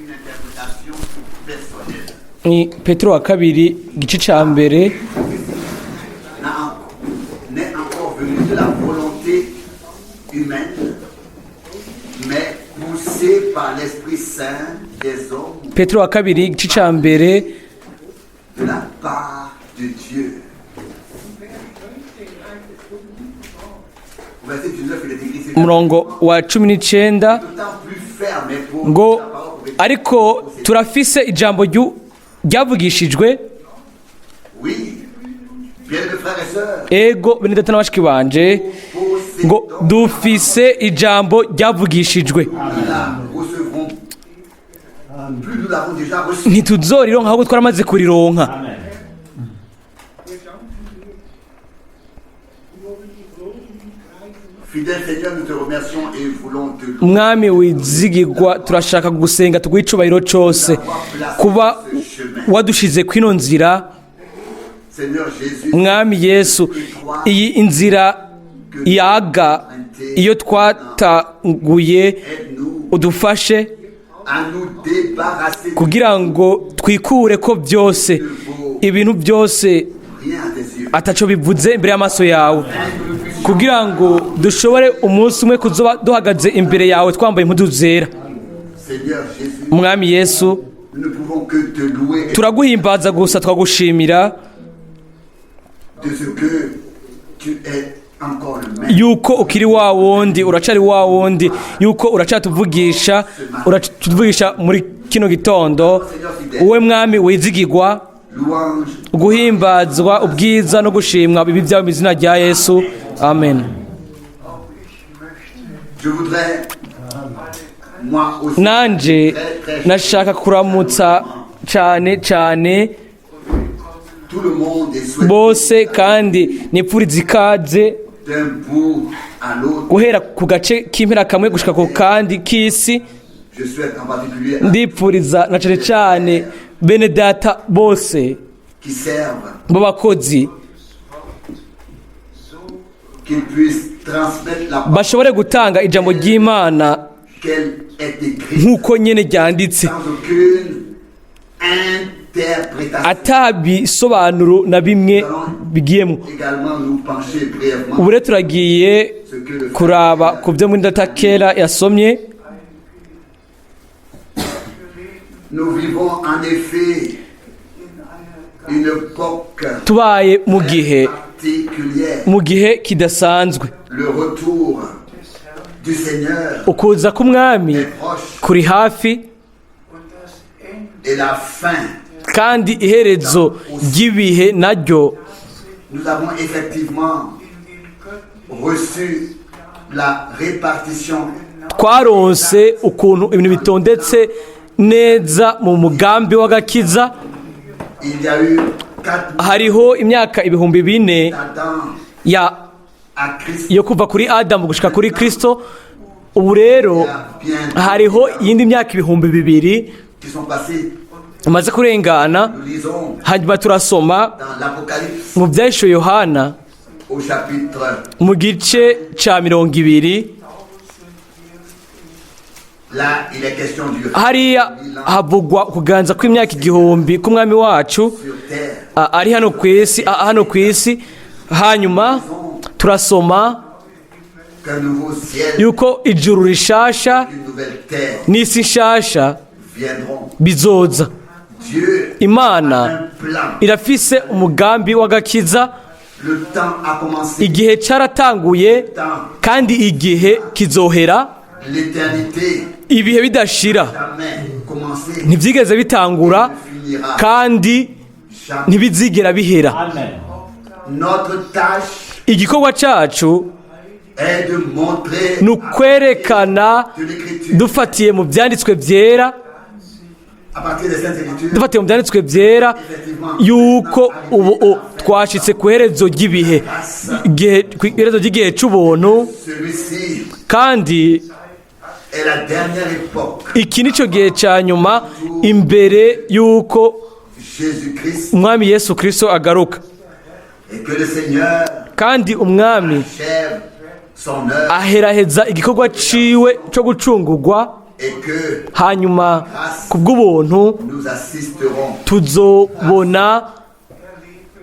une interprétation personnelle. Ni Petero wa kabiri, igice cya mbere. N'est encore venu de la volonté humaine, mais poussé par l'Esprit Saint des hommes Petero wa kabiri, igice cya mbere, de la part de Dieu. Au verset 19, il est écrit, c'est umurongo wa 19, d'autant plus ferme et pour ngo la parole prophétique. Ariko turafise ijambo ryavugishijwe. Oui, bien-aimés frères et sœurs, Ego, bene data na bashiki banje, ngo dufise ijambo ryavugishijwe. Nous la recevrons. Plus nous l'avons déjà reçu. Ntituzorironka, ahubwo twaramaze kurironka. Fidèle Seigneur, nous te remercions et voulons te louer Mwami wizigirwa, turashaka gusenga tuguhe icubahiro cose kuba wadushize kwino nzira. Seigneur Jésus, Mwami Yesu, iyi inzira yaga iyo twataguye, aide-nous udufashe à nous débarrasser de kugira ngo twikure ko byose, ibintu byose rien à tes yeux. ataco bivuze imbere y'amaso yawe, kugira ngo dushobore umunsi umwe kuzoba duhagaze imbere yawe twambaye impuzu zera. Seigneur Jésus, Mwami Yesu, nous ne pouvons que te louer et turaguhimbaza gusa, twagushimira de ce que tu es encore le même. yuko ukiri wa wundi, uracari wa wundi, yuko uracatuvugisha, uratuvugisha muri kino gitondo. Uwe Mwami wizigirwa, Louange, guhimbazwa, ubwiza no gushimwa bibi byawe mu izina rya Yesu, amen. Je voudrais, moi aussi, Nanje très, très, nashaka kuramutsa cyane cyane tout le monde est souhaité bose, kandi nipfuriza ikaze d'un bout à l'autre. guhera ku gace k'impera kamwe gushika ku kandi k'isi. Je souhaite en particulier à Ndipfuriza na cyane cyane bene data bose qui servent, b'abakozi qu'ils puissent transmettre la parole bashobore gutanga ijambo ry'Imana qu'elle est écrite nk'uko nyene ryanditse, sans aucune interprétation. Atabisobanuro na bimwe bigiyemo. Également nous pencher brièvement Ubu rero turagiye ce que le kuraba ku byo muri data kera yasomye. Nous vivons en effet une époque Tubaye mu gihe particulière. mu gihe kidasanzwe. Le retour du Seigneur Ukuza k'Umwami est proche kuri hafi, et la fin. kandi iherezo ry'ibihe naryo. Nous avons effectivement reçu la répartition Twaronse ukuntu ibintu bitondetse neza mu mugambi w'agakiza. Il y a eu 4 Hariho imyaka 4000 d'Adam ya à Christ. yo kuva kuri Adamu gushika kuri Kristo. Ubu rero hariho iyindi myaka 2000 Qui sont passés. imaze kurengana. Nous lisons Hanyuma turasoma dans l'Apocalypse mu Byahishuwe Yohana au chapitre. mu gice ca 20. Là, il est question du Hariya havugwa kuganza kw'imyaka 1000 k'Umwami wacu sur terre. ari hano ku isi, hano ku isi. Hanyuma turasoma Qu'un nouveau ciel, yuko ijuru rishasha une nouvelle terre n'isi nshasha viendront. bizoza. Dieu Imana a un plan. irafise umugambi w'agakiza. Le temps a commencé. Igihe cyaratanguye, kandi igihe kizohera. L'éternité Ibihe bidashira jamais commencé. ntibyigeze bitangura, Ne finira kandi jamais. ntibizigera bihera. Notre tâche Igikorwa cyacu est de montrer ni ukwerekana de l'Écriture, dufatiye mu byanditswe byera, à partir des Saintes Écritures, dufatiye mu byanditswe byera, yuko ubu twashitse ku iherezo ry'ibihe, ku iherezo ry'igihe cy'ubuntu. Celui-ci Kandi est la dernière époque. iki ni cyo gihe cya nyuma imbere y'uko Jésus-Christ Umwami Yesu Kirisito agaruka. et que le Seigneur Kandi Umwami achève son œuvre aheraheza igikorwa ciwe cyo gucungurwa Et que Hanyuma ku bw'ubuntu nous assisterons, tuzobona,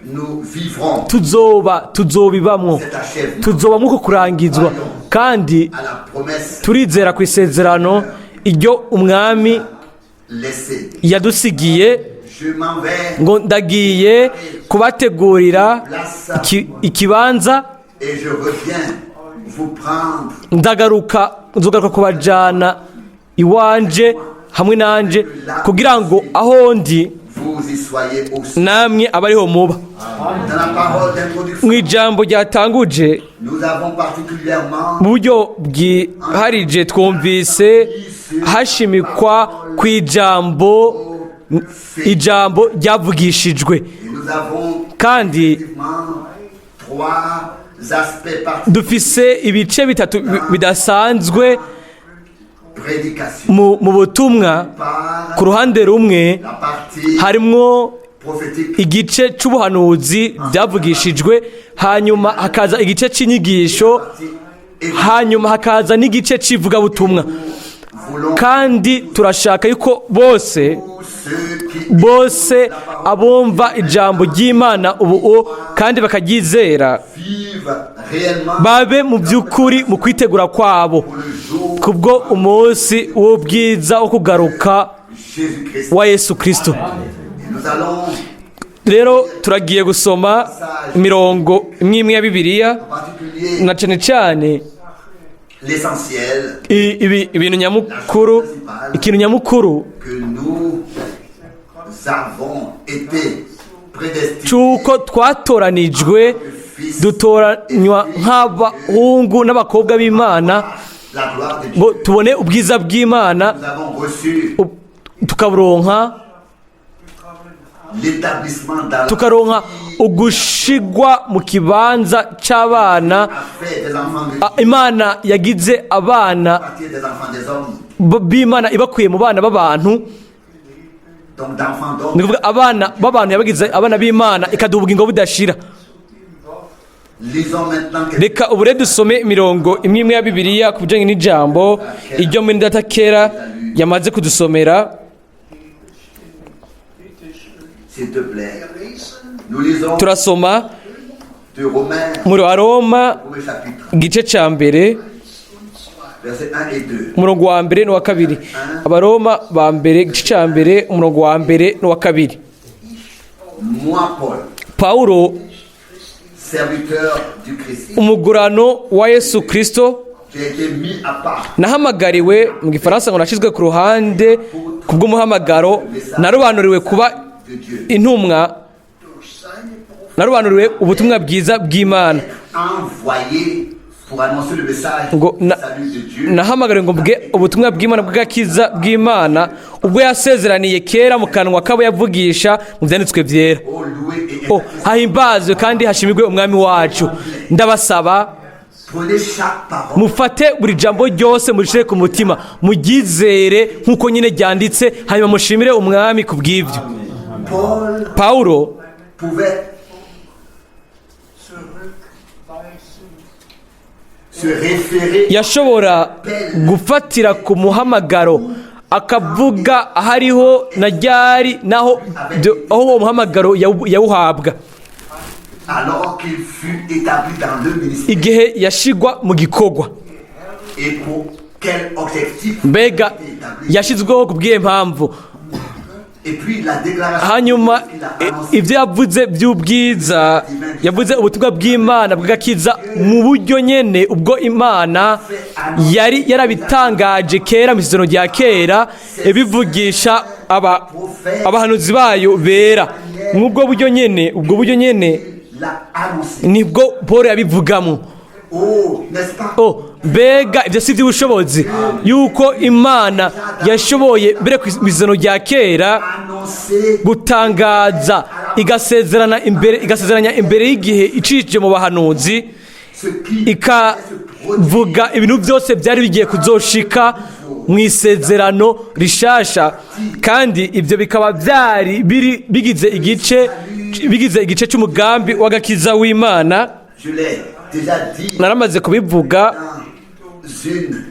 nous vivrons tuzoba, tuzobibamwo, cet achèvement tuzobamwo uko kurangizwa, kandi à la promesse turizera ku isezerano iryo umwami laissée. yadusigiye Je m'en vais ngo ndagiye kubategurira ikibanza, et je reviens vous prendre ndagaruka, nzogaruka kubajana iwanje hamwe nanje, kugira ngo aho ndi vous y soyez aussi. namwe abariho muba. Dans la parole d'introduction, Mu ijambo ryatanguje, nous avons particulièrement mu buryo bwiharije twumvise hashimikwa ku ijambo ryavugishijwe, et nous avons kandi effectivement trois aspects particuliers dufise ibice bitatu bidasanzwe prédication mu butumwa. Par Ku ruhande rumwe la partie harimwo prophétique, igice c'ubuhanuzi byavugishijwe, hanyuma hakaza igice c'inyigisho, partie et hanyuma hakaza n'igice c'ivugabutumwa. Voulons Kandi turashaka yuko bose, ceux qui bose abumva ijambo ry'Imana ubu kandi bakaryizera, vivent réellement babe mu by'ukuri mu kwitegura kwabo pour le jour kubwo umunsi w'ubwiza wo kugaruka Jésus-Christ. wa Yesu Kristo. Et nous allons Rero turagiye gusoma imirongo imwe imwe ya Bibiliya, en particulier na cyane cyane l'essentiel ibi ibintu nyamukuru, ikintu nyamukuru que nous avons été prédestinés cy'uko twatoranijwe, dutoranywa nk'abahungu n'abakobwa b'Imana la gloire de ngo Dieu. tubone ubwiza bw'Imana, Nous avons reçu tukaburonka, l'établissement dans la tukaronka ugushigwa mu kibanza c'abana a fait des enfants de. Imana yagize abana à partir des enfants des hommes, b'Imana ibakuye mu bana b'abantu. Donc d'enfants d'hommes. Ni ukuvuga abana b'abantu yabagize abana b'Imana, ikaduha ubugingo budashira. Lisons maintenant quelques Reka ubu rero dusome imirongo imwe imwe ya Bibiliya ku bijyanye n'ijambo iryo muri data kera yamaze kudusomera. S'il te plaît. Nous lisons Turasoma de Romains, muri Aroma, premier chapitre, igice cya mbere, versets 1 et 2. Umurongo wa mbere n'uwa kabiri. Abaroma ba mbere, igice cya mbere, umurongo wa mbere n'uwa kabiri. Moi, Paul, Pawulo, serviteur du Christ, umugurano wa Yesu Kristo, j'ai été mis à part nahamagariwe, mu gifaransa ngo nashyizwe ku ruhande ku bw'umuhamagaro, narobanuriwe kuba de Dieu, intumwa, narobanuriwe ubutumwa bwiza bw'Imana, envoyé pour annoncer le message ngo du salut de Dieu, nahamagariwe ngo mvuge ubutumwa bw'Imana bw'agakiza bw'Imana, ubwo yasezeraniye kera mu kanwa k'abo yavugisha mu byanditswe byera. Ô loué et Oh, hahimbazwe kandi hashimirwe umwami wacu. Ndabasaba, prenez chaque parole mufate buri jambo ryose, murishire ku mutima, muryizere nk'uko nyine ryanditse, hanyuma mushimire umwami ku bw'ibyo. Paul Pawulo pouvait se référer yashobora gufatira ku muhamagaro, akavuga ahariho na ryari naho aho uwo muhamagaro yawuhabwa, alors qu'il fut établi dans le ministère igihe yashigwa mu gikorwa, et pour quel objectif mbega il a été établi. yashyizweho ku bw'iyo mpamvu. Et puis la déclaration Hanyuma qu'il a annoncée ibyo yavuze by'ubwiza, yavuze ubutumwa bw'Imana bw'agakiza mu buryo nyene ubwo Imana yari yarabitangaje kera mu isezerano rya kera, ibivugisha abahanuzi bayo bera. Mw'ubwo buryo nyene, ubwo buryo nyene l'a annoncé. nibwo Paul yabivugamo. Oh, n'est-ce pas? Oh, mbega ibyo si iby'ubushobozi, yuko Imana yashoboye mbere ku isezerano rya kera Annoncé gutangaza, igasezerana imbere, igasezeranya imbere y'igihe icishije mu bahanuzi, ce qui ikavuga ibintu byose byari bigiye kuzoshika mu isezerano rishasha, kandi ibyo bikaba byari biri bigize igice cy'umugambi w'agakiza w'Imana. Je l'ai déjà dit Naramaze kubivuga dans une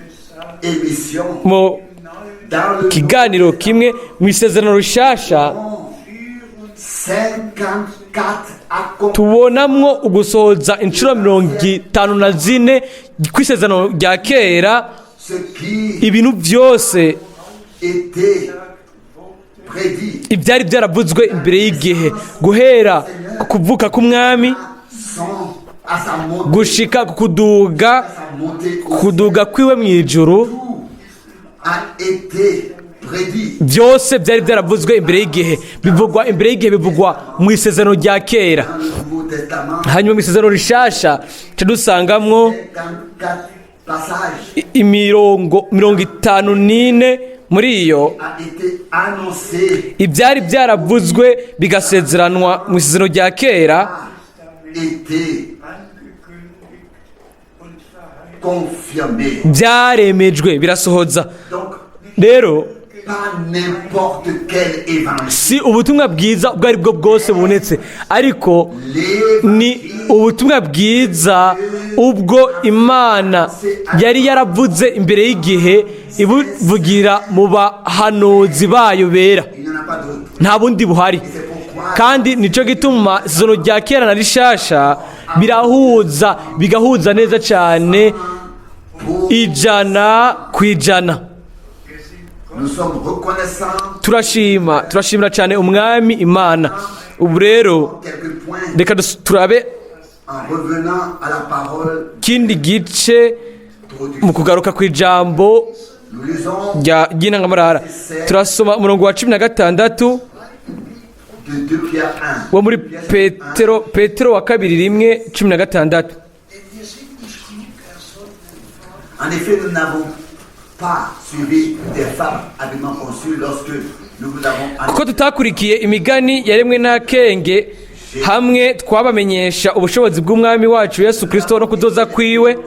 émission mu Dans le Ikiganiro kimwe mu isezerano rishasha 54 accomplis tubonamwo ugusohoza inshuro 54 kw'isezerano rya kera, ce qui ibintu byose était prédit ibyari byaravuzwe imbere y'igihe, guhera ku kuvuka k'umwami son, à sa montée, gushika ku kuduga, à sa montée au kuduga kwiwe mu ijuru, tout a été prédit. Byose byari byaravuzwe imbere y'igihe, bivugwa imbere y'igihe, bivugwa mu isezerano rya kera. Dans le Nouveau Testament, Hanyuma mu isezerano rishasha ca dusangamwo 54 passages imirongo 54 muri iyo a été annoncé, ibyari byaravuzwe bigasezeranwa mu isezerano rya kera a été confirmé. Byaremejwe, birasohoza. Donc, Rero pas n'importe quel évangile. si ubutumwa bwiza ubwo ari bwo bwose bubonetse, ariko ni L'évangile ubutumwa bwiza ubwo Imana yari yaravuze imbere y'igihe, ibuvugira mu bahanuzi bayo bera. Il n'y en a pas d'autre. Nta bundi buhari. C'est pourquoi Kandi nicyo gituma isezerano rya kera na rishasha birahuza, bigahuza neza cyane, pour 100%. nous sommes reconnaissants Turashima, turashimira cyane umwami Imana. Ubu rero quelques points reka turabe en revenant à la parole kindi gice mu kugaruka ku ijambo Nous lisons ry'intangamarara. Turasoma umurongo wa 16 de 2 Pierre 1. wo muri Petero wa kabiri 1:16. En effet, nous n'avons pas suivi des femmes habilement conçues lorsque nous vous avons Kuko tutakurikiye imigani yaremwe n'akenge hamwe twabamenyesha ubushobozi bw'umwami wacu Yesu Kirisito no kuzoza kwiwe,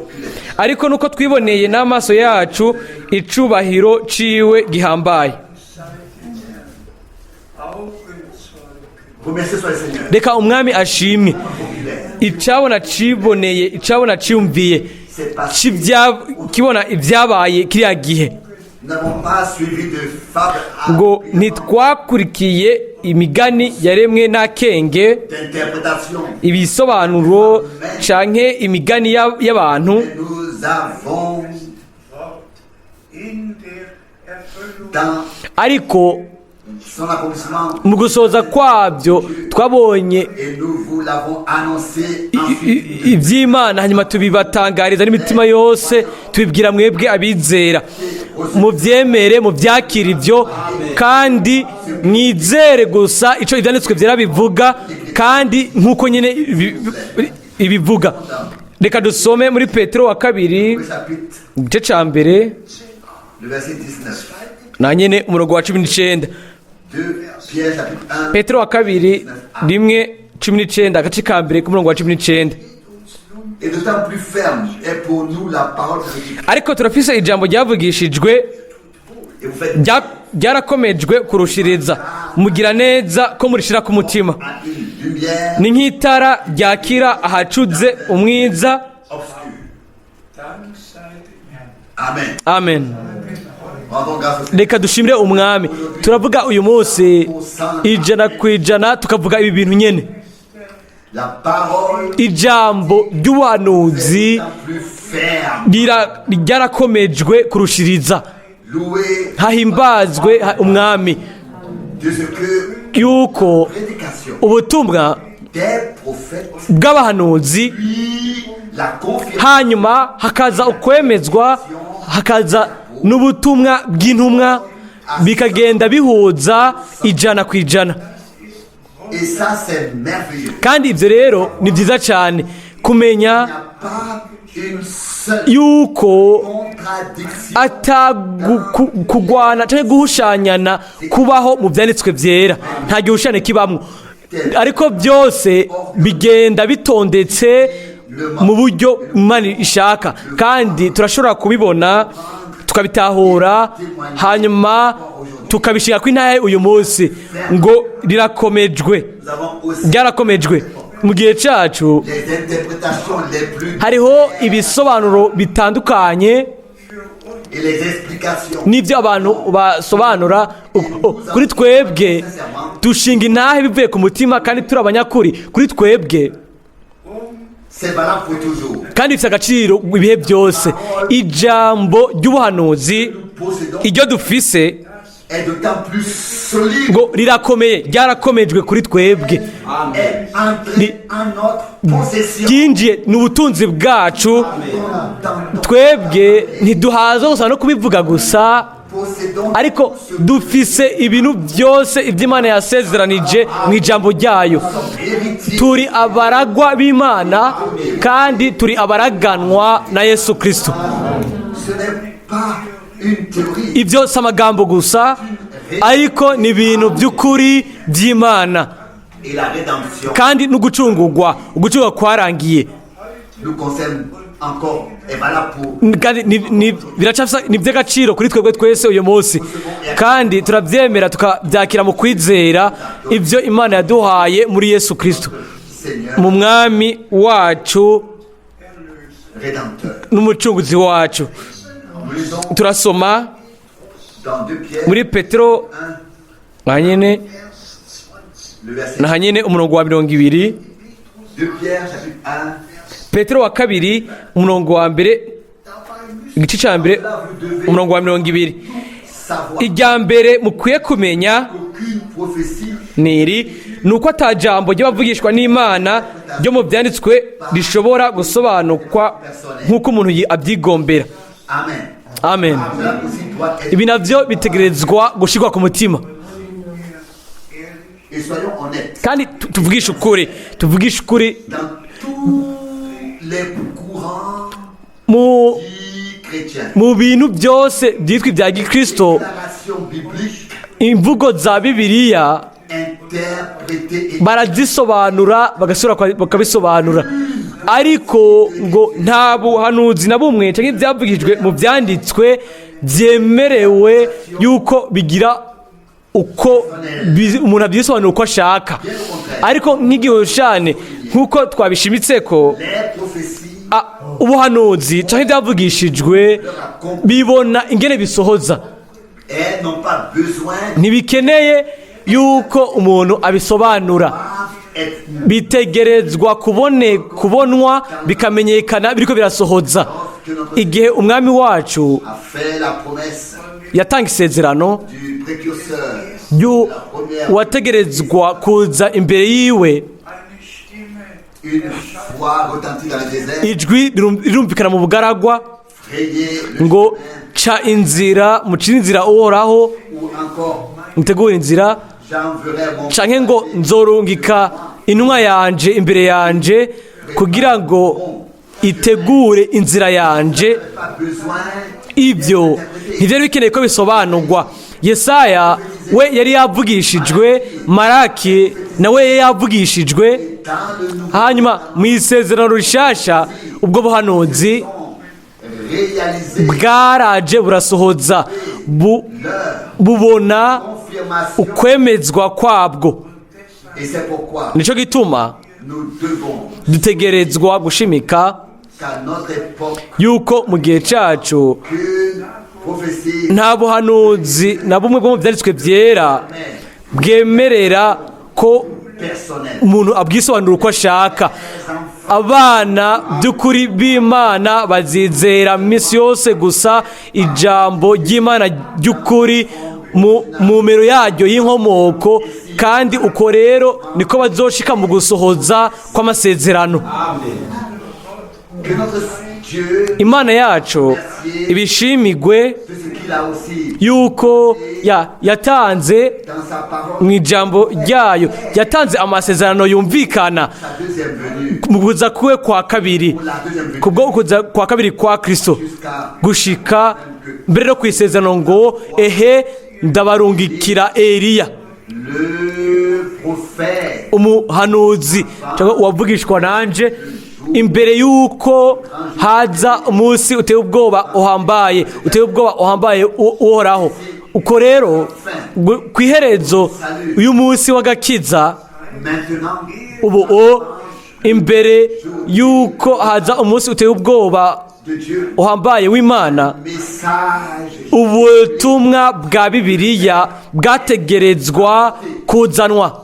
ariko nuko twiboneye n'amaso yacu icubahiro ciwe gihambaye. Remerciez soit le Seigneur. Reka umwami ashimwe. Populaire. Icabona ciboneye, icabona ciyumviye, C'est parce que kibona ibyabaye kiriya gihe. nous n'avons pas suivi de fables Ngo ntitwakurikiye imigani yaremwe n'akenge, d'interprétation. Ibisobanuro canke imigani y'abantu. Mais nous avons dans Ariko son accomplissement mu gusoza kwabyo twabonye et nous vous l'avons annoncé ensuite. iby'Imana, hanyuma tubibatangariza n'imitima yose, tubibwira mwebwe abizera. Mubyemere, mubyakire ibyo, kandi mwizere gusa icyo ibyanditswe byera bivuga, kandi nk'uko nyine ibivuga. Reka dusome muri Petero wa kabiri, Au chapitre, igice cya mbere, le verset 19. na nyine umurongo wa 19. 2 Pierre chapitre 1. Petero wa kabiri 1:19, agace ka mbere k'umurongo wa 19. Et d'autant plus ferme est pour nous la parole prophétique. Ariko turafise ijambo ryavugishijwe Et vous faites ryarakomejwe kurushiriza. Mugira neza ko murishira ku mutima. à une lumière Ni nk'itara ryakira ahacuze umwiza. Obscure. Amen. Amen. Rendons grâce au Seigneur. Reka dushimire umwami. Turavuga uyu munsi 100%, tukavuga ibi bintu nyene. La parole Ijambo ry'ubuhanuzi est plus ferme. Ryarakomejwe kurushiriza. Loué Hahimbazwe umwami de ce que yuko prédication ubutumwa des prophètes bw'abahanuzi, puis la confirmation hanyuma hakaza ukwemezwa, hakaza n'ubutumwa bw'intumwa, bikagenda bihuza 100%. Et ça, c'est merveilleux. Kandi ibyo rero ni byiza cyane kumenya Il n'y a pas une seule yuko contradiction ata kugwana cyangwa guhushanyana kubaho mu byanditswe byera. Nta gihushane kibamo, ariko byose bigenda bitondetse mu buryo Imana ishaka, kandi turashobora kubibona, tukabitahura, hanyuma tukabishyira ku intahe uyu munsi ngo rirakomejwe. Nous avons aussi Ryarakomejwe mu gihe cyacu. les interprétations les plus Hariho ibisobanuro bitandukanye. et les explications. N'ibyo abantu basobanura kuri twebwe, dushinga intahe bivuye ku mutima kandi turi abanyakuri kuri twebwe. C'est valable pour toujours. Kandi bifite agaciro ibihe byose. Ijambo ry'ubuhanuzi Possédons iryo dufise est d'autant plus solide, ngo rirakomeye, ryarakomejwe kuri twebwe, est entré en notre possession. Ryinjiye ni ubutunzi bwacu. Dans Twebwe ntiduhaza gusa no kubivuga gusa, possédons ariko dufise ibintu byose iby'Imana yasezeranije mu ijambo ryayo. Héritiers Turi abaragwa b'Imana kandi turi abaraganwa na Yesu Kirisito. Ce n'est pas une théorie. Ibyo si amagambo gusa, ariko ni ibintu by'ukuri by'Imana. Et la rédemption Kandi no gucungurwa, ugucungurwa kwarangiye nous concerne encore, est valable pour kandi ni iby'agaciro kuri twebwe twese uyu munsi, kandi turabyemera tukabyakira mu kwizera ibyo Imana yaduhaye muri Yesu Kirisito, Seigneur mu Mwami wacu Rédempteur. n'Umucunguzi wacu. Nous lisons Turasoma dans 2 Pierre muri Petero 1, nka nyine le verset na nyine umurongo wa 20. 2 Pierre chapitre 1. Petero wa kabiri, umurongo wa mbere, igice cya mbere, Là, vous devez umurongo wa 20. savoir Irya mbere mukwiye kumenya qu'aucune prophétie ni iri: ni uko ata jambo ry'abavugishwa n'Imana ryo mu byanditswe rishobora gusobanukwa nk'uko umuntu abyigombera. Amen. Amen. Cela aussi doit être. Ibi nabyo bitegerezwa gushyirwa ku mutima. Et soyons honnêtes. Kandi tuvugishe ukuri, tuvugishe ukuri. Dans tous les courants Mu dits chrétiens, mu bintu byose byitwa ibya gikristo, déclaration biblique imvugo za Bibiliya interprétée et barazisobanura, bagasubira bakabisobanura, ariko ngo nta buhanuzi na bumwe cyangwa ibyavugijwe mu byanditswe byemerewe yuko bigira uko umuntu abyisobanura uko ashaka. Ariko nk'igihushane, nk'uko twabishimitse ko les prophéties ubuhanuzi cyangwa ibyavugishijwe bibona ingene bisohoza. Elles n'ont pas besoin Ntibikeneye yuko umuntu abisobanura. Être Bitegerezwa kubonwa, bikamenyekana biriko birasohoza igihe Umwami wacu a fait la promesse yatanga isezerano du précurseur wategerezwa kuza imbere yiwe. Une voix retentit dans le désert, Ijwi rirumvikana mu bugaragwa frayez le ngo chemin, ca inzira, mucire inzira Uhoraho, ou encore mutegure inzira, j'enverrai mon canke ngo nzorungika intumwa yanje imbere yanje kugira ngo itegure inzira yanje. Pas besoin. Ibyo ntibyari bikeneye ko bisobanurwa. Yesaya we yari yavugishijwe, Maraki nawe yari yavugishijwe. Dans le nouveau Hanyuma mu isezerano rishasha ubwo buhanuzi réalisé bwaraje burasohoza, bubona confirmation ukwemezwa kwabwo. Et c'est pourquoi Nicyo gituma nous devons dutegerezwa gushimika qu'à notre époque yuko mu gihe cyacu qu'une prophétie nta buhanuzi na bumwe bwo mu byanditswe byera bwemerera ko personnelle. Umuntu abwisobanura uko ashaka. Abana by'ukuri b'Imana bazizera minsi yose gusa ijambo ry'Imana ry'ukuri mu mero yaryo y'inkomoko, kandi uko rero niko bazoshika mu gusohoza kw'amasezerano. Que notre Dieu, Imana yacu ibishimigwe de ce qu'il a aussi yuko yatanze dans sa parole, mu ijambo ryayo, yatanze amasezerano yumvikana sa deuxième venue, mu kuza kuwe kwa kabiri, pour la deuxième venue, kubwo ukuza kwa kabiri kwa Kristo, jusqu'à gushika mbere no ku isezerano ngo ehe, ndabarungikira Eliya, le prophète, umuhanuzi cyangwa uwavugishwa nanje, imbere y'uko haza umunsi uteye ubwoba uhambaye, uteye ubwoba uhambaye Uhoraho. Uko rero ku iherezo uyu munsi w'agakiza, maintenant, ubu o imbere y'uko haza umunsi uteye ubwoba. de Dieu, uhambaye w'Imana, message ubutumwa bwa Bibiliya bwategerezwa kuzanwa.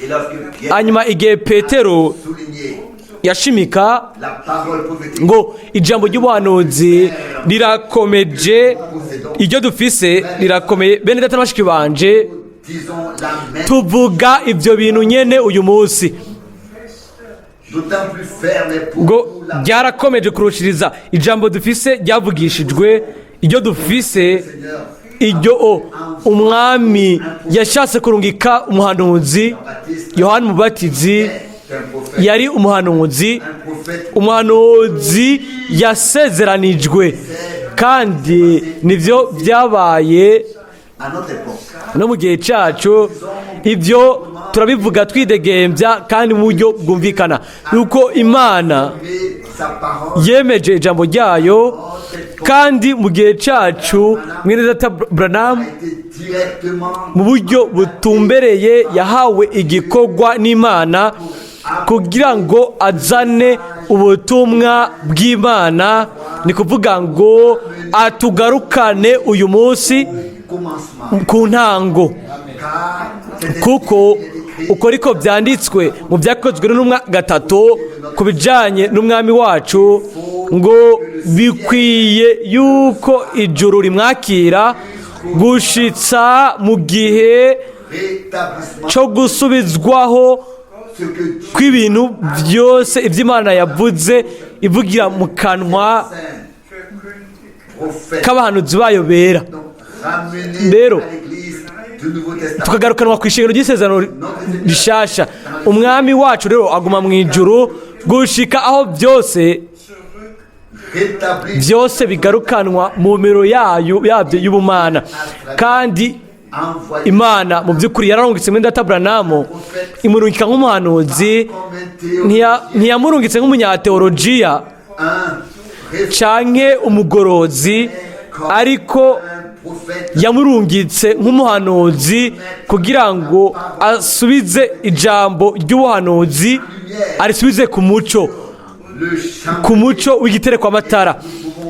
Et lorsque Pierre Hanyuma igihe Petero soulignait yashimika la parole prophétique, ngo ijambo ry'ubuhanuzi rirakomeje, iryo dufise rirakomeye, bene data na bashiki banje, disons la même, tuvuga ibyo bintu nyene uyu munsi, d'autant plus ferme pour ngo nous la ryarakomeje kurushiriza. Ijambo dufise ryavugishijwe, iryo dufise, Seigneur iryo umwami yashatse kurungika umuhanuzi Yohani Umubatizi. est un prophète, Yari umuhanuzi, un prophète umuhanuzi yasezeranijwe, kandi nibyo byabaye à notre époque. no mu gihe cyacu. Ibyo turabivuga twidegembya kandi mu buryo bwumvikana, yuko Imana Mais sa parole yemeje ijambo ryayo, kandi mu gihe cyacu mwene data Branham a été directement mu buryo butumbereye yahawe igikorwa n'Imana kugira ngo azane ubutumwa bw'Imana, ni kuvuga ngo atugarukane uyu munsi commencement. ku ntango. Car c'est Kuko écrit uko ariko byanditswe mu Byakozwe n'Intumwa 3 ku bijyanye n'umwami wacu, ngo bikwiye yuko ijuru rimwakira gushitsa mu gihe rétablissement cyo gusubizwaho ce que Dieu kw'ibintu byose, iby'Imana yavuze ivugira mu kanwa saint prophète k'abahanuzi bayo bera. donc ramené Rero, à l'église du Nouveau Testament. tukagarukanwa ku ishengero ry'isezerano rishasha. Umwami wacu rero aguma mu ijuru gushika aho byose Rétabli byose bigarukanwa mu miro yayo yabyo y'ubumana. Kandi envoyé Imana mu by'ukuri yararungitse muri data Branham, imurungika nk'umuhanuzi. comme un théologien, Ntiyamurungitse nk'umunyateolojiya un canke umugorozi, ariko un prophète yamurungitse nk'umuhanuzi kugira ngo asubize ijambo ry'ubuhanuzi, arisubize ku muco, le champ ku muco w'igiterekwamatara.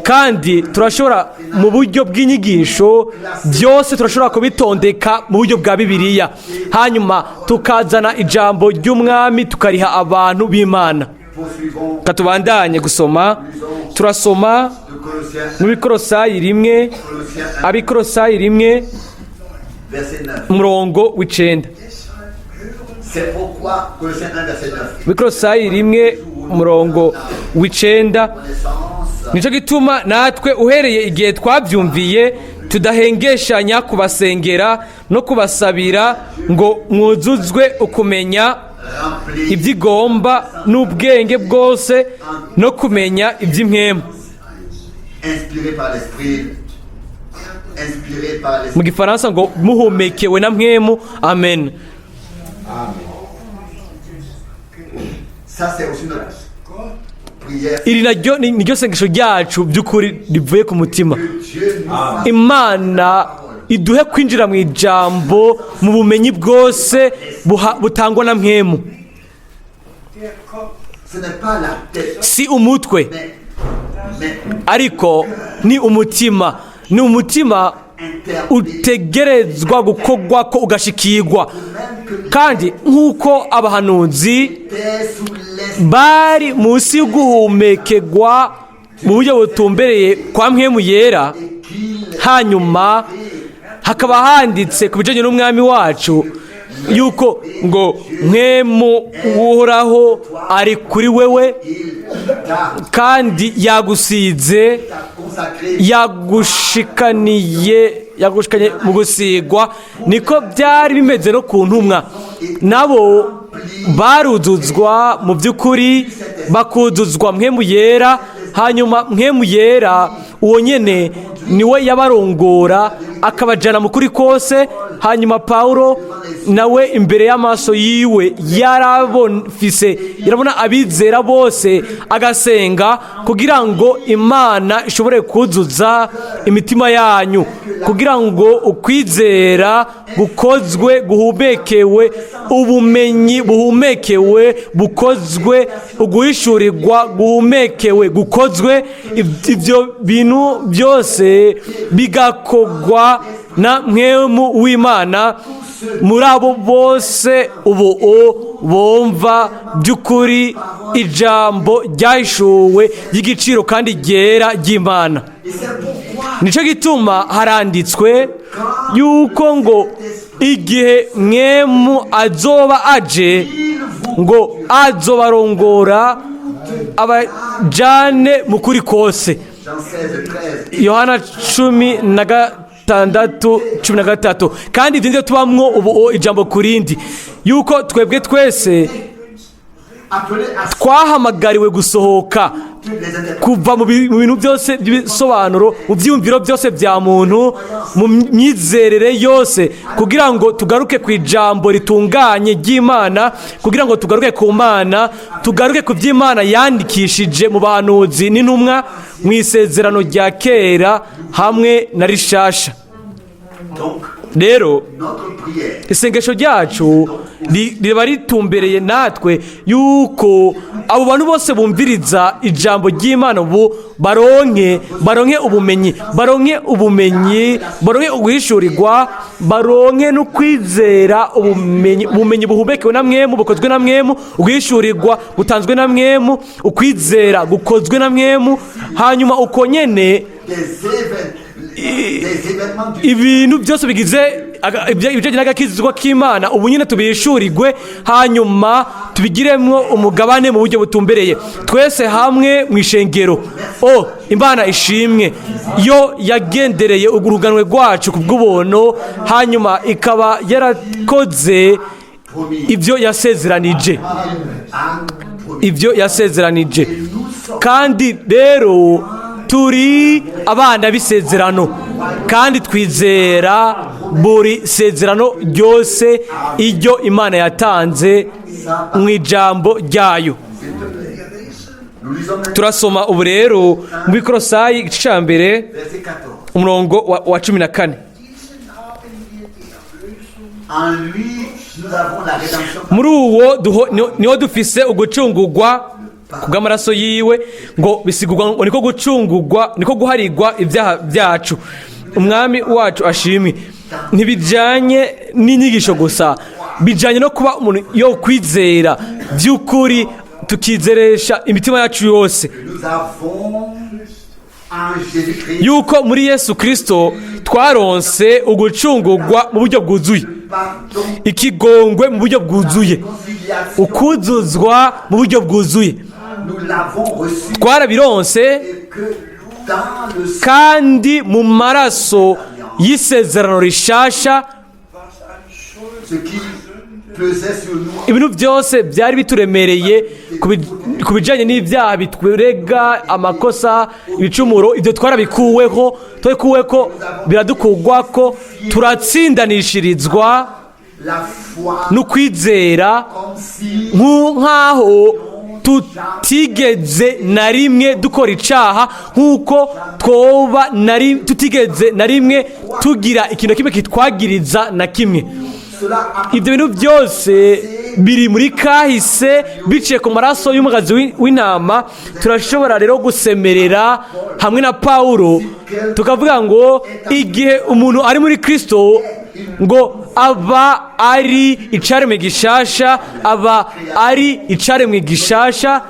Kandi turashobora mu buryo bw'inyigisho byose turashobora kubitondeka mu buryo bwa Bibiliya, hanyuma tukazana ijambo ry'umwami tukariha abantu b'Imana. Poursuivons Katubandanye gusoma. Turasoma de Colossiens mu Bikorosayi 1, Colossiens 1, Abikorosayi 1, verset 9. umurongo w'9. C'est pourquoi Colossiens 1, verset 9. Bikorosayi 1, umurongo w'9. Connaissance Nicyo gituma natwe uhereye igihe twabyumviye tudahengeshanya kubasengera no kubasabira ngo mwuzuzwe ukumenya rempli iby'igomba n'ubwenge bwose no kumenya iby'impwemu. Inspiré par l'Esprit, inspiré par Mu l'Esprit. gifaransa ngo muhumekewe na Mpwemu. Amen. Ça, c'est aussi notre prière. Iri naryo ni niryo sengesho ryacu by'ukuri rivuye ku mutima. Que Dieu nous fasse Imana iduhe kwinjira mu ijambo mu bumenyi bwose butangwa na Mpwemu. Ce n'est pas la tête, Si umutwe, mais ariko ni umutima, ni umutima interpellé. utegerezwa gukorwa ko ugashikirwa. Même que Kandi nk'uko abahanuzi était sous l'esprit bari munsi y'uguhumekegwa mu buryo butumbereye kwa Mpwemu Yera, qu'il hanyuma hakaba handitse ku bijyanye n'umwami wacu yuko ngo Mpwemu w'Uhoraho ari kuri wewe, il t'a kandi yagusize, t'a consacré yagushikaniye, yagushikanye mu gusigwa. Niko byari bimeze no ku ntumwa, nabo baruzuzwa mu by'ukuri, bakuzuzwa Mpwemu Yera. Hanyuma Mpwemu Yera uwo nyene niwe yabarongora akabajana mu kuri kose. Hanyuma Pawulo Nawe imbere y'amaso yiwe yarabonfise, yarabona abizera bose, agasenga kugira ngo Imana ishobore kuzuza imitima yanyu, kugira ngo ukwizera gukozwe guhumekewe, ubumenyi buhumekewe bukozwe, uguhishurirwa guhumekewe gukozwe, ibyo bintu byose bigakogwa na Mpwemu w'Imana muri abo bose ubu bumva by'ukuri ijambo ryahishuwe ry'igiciro kandi ryera ry'Imana. Et c'est pourquoi Nicyo gituma haranditswe yuko ngo igihe Mpwemu azoba aje, ngo azobarongora abajane mu kuri kose. Jean 16, 13. Yohana 16:13. Kandi ibyo nibyo tubamwo ubu, ijambo ku rindi, yuko twebwe twese Appelés à twahamagariwe gusohoka les interprétations kuva mu bintu byose by'ibisobanuro, mu byiyumviro byose bya muntu, mu myizerere yose, kugira ngo tugaruke ku ijambo ritunganye ry'Imana, kugira ngo tugaruke ku Mana, tugaruke ku by'Imana yandikishije mu bahanuzi n'intumwa mu isezerano rya kera hamwe na rishasha. Donc, Rero notre prière isengesho ryacu riba ritumbereye natwe yuko abo bantu bose bumviriza ijambo ry'Imana ubu baronke ubumenyi, baronke ubumenyi, baronke uguhishurirwa, baronke no kwizera, ubumenyi buhumekewe na Mpwemu, bukozwe na Mpwemu, uguhishurirwa gutanzwe na Mpwemu, ukwizera gukozwe na Mpwemu. Hanyuma uko nyene des événements du ibintu byose bigize ibijyanye n'agakizwa k'Imana ubu nyine tubishurirwe, hanyuma tubigiremo umugabane mu buryo butumbereye twese hamwe mu ishengero. O Imana ishimwe yo yagendereye uruganwe rwacu ku bw'ubuntu, hanyuma ikaba yarakoze ibyo yasezeranije, a promis. Ibyo yasezeranije. Kandi rero turi abana b'isezerano, kandi twizera buri sezerano ryose iryo Imana yatanze mu ijambo ryayo. S'il te plaît. Nous lisons maintenant Turasoma ubu rero mu Bikorosayi, igice cya mbere, verset 14. umurongo wa 14. En lui, nous avons la rédemption Muri uwo niho dufise ugucungurwa ku bw'amaraso yiwe, ngo bisigurwa ngo niko gucungurwa, niko guharigwa ibyaha byacu. Umwami wacu ashimwe. Ntibijyanye n'inyigisho gusa, bijyanye no kuba umuntu yo kwizera by'ukuri, tukizeresha imitima yacu yose Nous avons en Jésus-Christ yuko muri Yesu Kirisito twaronse ugucungurwa mu buryo bwuzuye, pardon, ikigongwe mu buryo bwuzuye, réconciliation. ukuzuzwa mu buryo bwuzuye. Nous l'avons reçu Twarabironse et que dans le sang kandi mu maraso y'isezerano rishasha ce qui pesait sur nous ibintu byose byari bituremereye ku bijyanye n'ibyaha bitwerega, amakosa, ibicumuro, ibyo twarabikuweho, twabikuweko, biradukugwa ko turatsindanishirizwa la foi n'ukwizera comme si nk'aho tutigeze na rimwe dukora icaha, nk'uko twoba tutigeze na rimwe tugira ikintu na kimwe kitwagiriza na kimwe. Cela a Ibyo bintu byose biri muri kahise biciye ku maraso y'umugazi w'intama. Turashobora rero gusemerera hamwe na Pawulo tukavuga ngo igihe umuntu ari muri Kirisito, ngo aba ari icaremwe gishasha, aba ari icaremwe gishasha.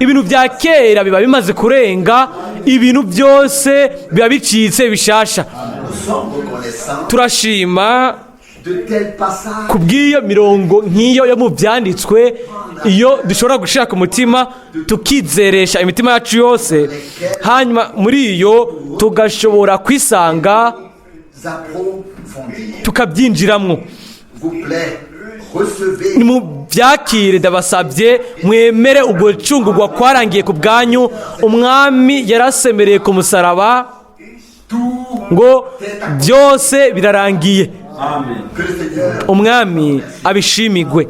Ibintu bya kera biba bimaze kurenga, ibintu byose biba bicitse bishasha. Nous sommes reconnaissants Turashima de tels passages ku bw'iyo mirongo nk'iyo yo mu byanditswe, iyo dushobora gushira ku mutima, tukizeresha imitima yacu yose, hanyuma muri iyo tugashobora kwisanga, approfondir. tukabyinjiramo. S'il vous plaît, recevez Nimubyakire, ndabasabye, mwemere ubwo gucungurwa kwarangiye ku bwanyu. Umwami yarasemereye ku musaraba tout ngo byose birarangiye. Que le Seigneur Umwami abishimigwe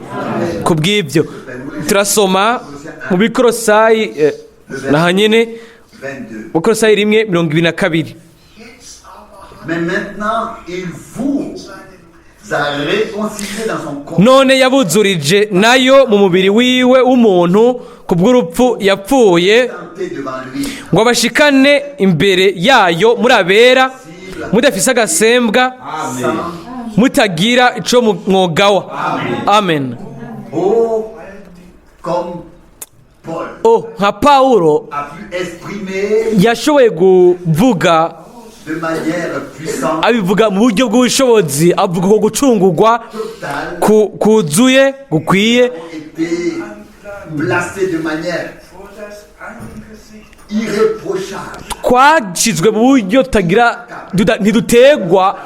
ku bw'ibyo. Turasoma mu Bikorosayi, naha nyine. 22. Bikorosayi 1:22. Mais maintenant, il vous a réconcilié dans son corps. None yabuzurije nayo mu mubiri wiwe w'umuntu ku bw'urupfu yapfuye, Présenté devant lui. ngo abashikane imbere yayo muri abera, mudafise agasembwa, mutagira ico mwogawa. Amen. Oh, comme Paul O, nka Pawulo a pu exprimer yashoboye kuvuga de manière puissante, abivuga mu buryo bw'ubushobozi, avuga uko gucungurwa totale, kuzuye, gukwiye, été placé de manière irréprochable twashyizwe mu buryo tutagira ntidutegwa,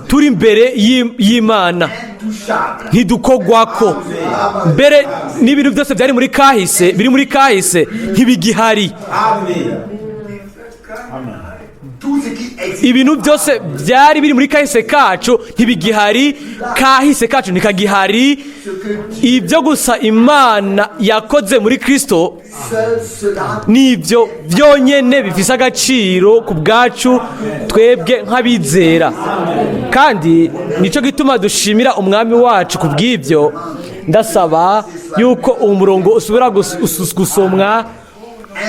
turi imbere y'Imana, intouchable. Ntidukogwako. Mbere n'ibintu byose byari muri kahise, biri muri kahise, ntibigihari. Tout ce qui existe Ibintu byose byari biri muri kahise kacu ntibigihari, kahise kacu ntikagihari. ce que Dieu Ibyo gusa Imana yakoze muri Kristo, seul cela nibyo byonyine bifise agaciro ku bwacu twebwe nk'abizera. Kandi nicyo gituma dushimira Umwami wacu ku bw'ibyo. Ndasaba yuko uwo murongo usubira gusomwa,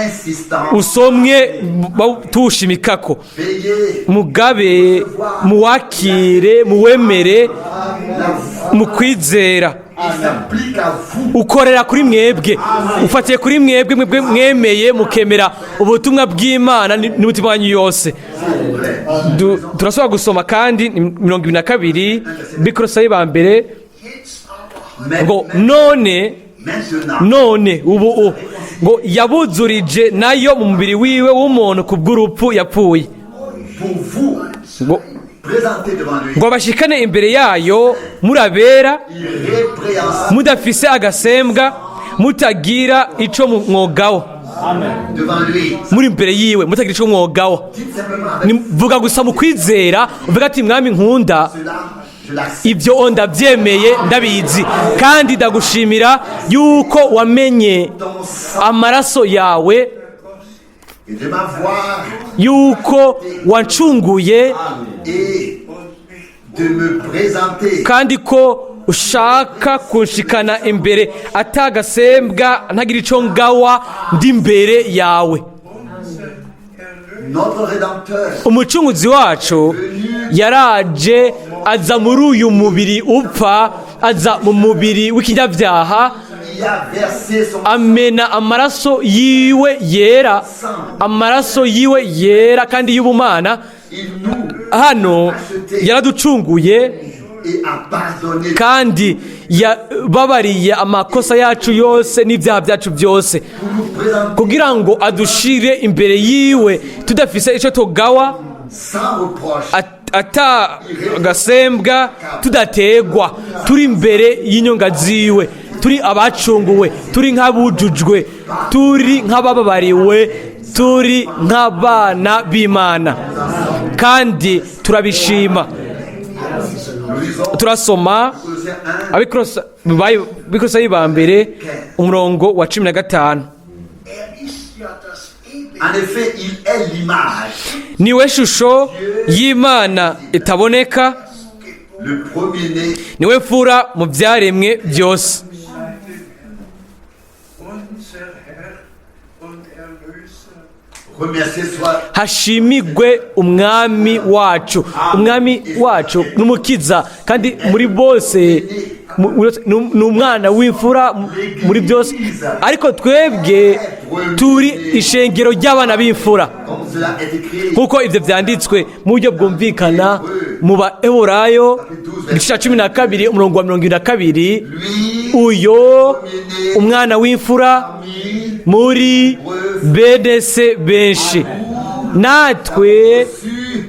insistant usomwe tuwushimikako. Veillez Mugabe muwakire, muwemere la foi mu kwizera. Il s'applique à vous. Ukorera kuri mwebwe, ufatiye kuri mwebwe, mwebwe mwemeye mukemera ubutumwa bw'Imana n'umutima wanyu yose. Turasubira gusoma kandi ni 22, Bikorosayi ba mbere. Mais Ngo none, maintenant, none ubu ngo yabuzurije nayo mu mubiri wiwe w'umuntu ku bw'urupfu yapfuye, pour vous ngo présenter devant lui ngo bashikane imbere yayo muri abera, irrépréhensible mudafise agasembwa, mutagira ico mwogawa. Devant lui. Muri imbere yiwe mutagira ico mwogawa. Dites simplement avec Vuga gusa mu kwizera, uvuga ati: "Mwami nkunda, cela, je l'accepte. ibyo ndabyemeye, ndabizi, kandi ndagushimira yuko wamenye Ton sang amaraso yawe, et de m'avoir yuko wancunguye, et de me présenter kandi ko ushaka kunshikana imbere atagasembwa, ntagira ico ngawa, ndi imbere yawe." Notre Rédempteur Umucunguzi wacu yaraje, aza muri uyu mubiri upfa, aza mu mubiri w'ikinyabyaha, il a versé son amena amaraso yiwe yera, amaraso yiwe yera kandi y'ubumana. Il nous Hano yaraducunguye et a pardonné kandi yababariye amakosa yacu yose n'ibyaha byacu byose, pour nous présenter kugira ngo adushire imbere yiwe tudafise icyo tugawa, sans reproche ata gasembwa, tudategwa, turi imbere y'inyonga ziwe, turi abacunguwe, turi nk'abujujwe, turi nk'abababariwe, turi nk'abana b'Imana, kandi turabishima. Nous lisons Turasoma Colossiens 1, Abikorosayi ba mbere, umurongo wa 15. En effet, il est l'image, Niwe shusho y'Imana itaboneka, le premier-né niwe mfura mu byaremwe byose. Unser Herr und Erlöser. Remercié soit Hashimigwe Umwami wacu, Umwami wacu n'Umukiza, kandi muri bose ni umwana w'imfura muri byose, ariko twebwe turi ishengero ry'abana b'imfura, comme cela est écrit nk'uko ibyo byanditswe mu buryo bwumvikana mu Baheburayo, igice cya 12, umurongo wa 72. Lui, Uyo umwana w'imfura parmi muri bene se benshi, natwe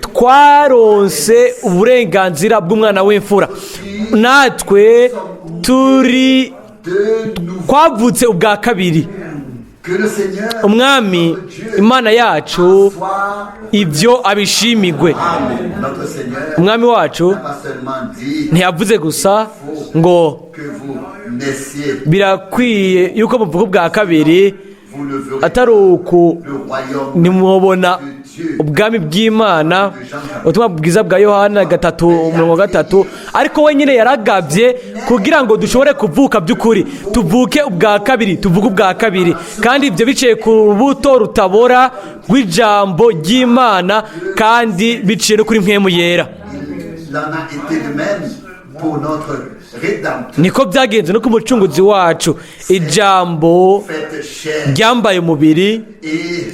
twaronse uburenganzira bw'umwana w'imfura, natwe turi de nouveau twavutse ubwa kabiri. Que le Seigneur, Umwami notre Dieu, Imana yacu soit ibyo abishimigwe. Notre Seigneur Umwami wacu n'a pas seulement dit ntiyavuze gusa ngo que vous naissiez, birakwiye yuko muvuga ubwa kabiri, vous ne verrez atari uku le royaume ntimubona de Dieu. ubwami bw'Imana. Ubutumwa bwiza bwa Yohana 3:3. Ariko wenyine yaragabye kugira ngo dushobore kuvuka by'ukuri, tuvuke ubwa kabiri, tuvuge ubwa kabiri, kandi ibyo biciye ku rubuto rutabora rw'ijambo ry'Imana, kandi biciye no kuri Mpwemu Yera. Il en a été de même pour notre Rédempteur Niko byagenze no ku Mucunguzi wacu, Ijambo fait chair ryambaye umubiri, et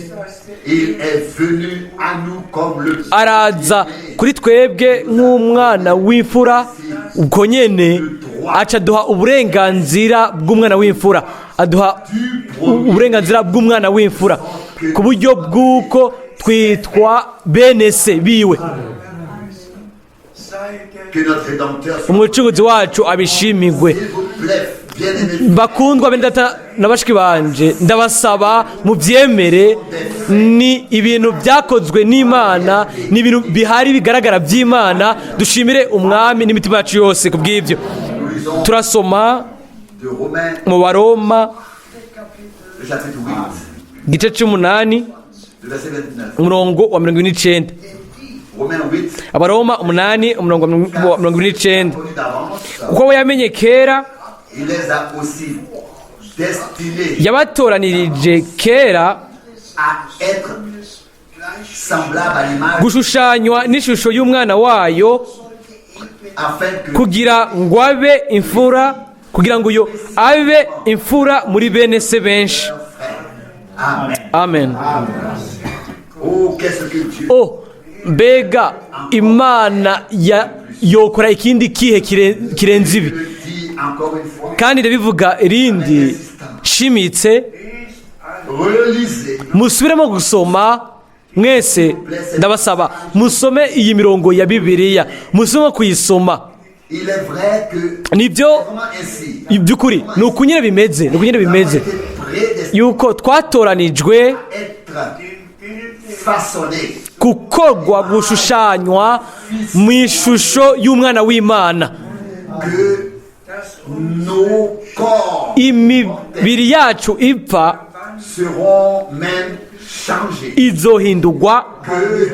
il est venu à nous comme le araza kuri twebwe nk'umwana w'imfura. Ubwo nyene aca aduha uburenganzira bw'umwana w'imfura, aduha uburenganzira bw'umwana w'imfura ku buryo bw'uko twitwa bene se biwe. Sei der Que notre Rédempteur soit. Umucunguzi wacu abishimigwe. S'il vous plaît, bien-aimés, Bakundwa bene data na bashiki banje, ndabasaba mubyemere. Ni ibintu byakozwe n'Imana, ni ibintu bihari bigaragara by'Imana. Dushimire Umwami n'imitima yacu yose ku bw'ibyo. Nous lisons Turasoma de Romains, mu Baroma, le chapitre 8, igice cy'umunani, le verset 29. umurongo wa 49. Romains 8, Abaroma 8, umurongo wa 49. connu d'avance, Kuko we yamenye kera, il les a aussi destinés yabatoranirije kera à être semblables à l'image, gushushanywa n'ishusho y'umwana wayo, afin que kugira ngo abe imfura, kugira ngo uyo abe imfura muri bene se benshi. Amen. Amen. Oh, qu'est-ce que Dieu Oh, mbega Imana ya yokora ikindi kihe kirenze ibi? le dit encore une fois. Kandi ndabivuga irindi nshimitse. Relisez Musubiremo gusoma mwese, ndabasaba musome iyi mirongo ya Bibiliya, musubiremo kuyisoma. Il est vrai que Nibyo. vraiment ainsi, By'ukuri ni uku nyine bimeze, ni uku nyine bimeze, nous avons été prédestinés yuko twatoranijwe à être façonnés gukorwa, gushushanywa mu ishusho y'umwana w'Imana, que nos corps Imibiri yacu ipfa seront même changés, izohindurwa, que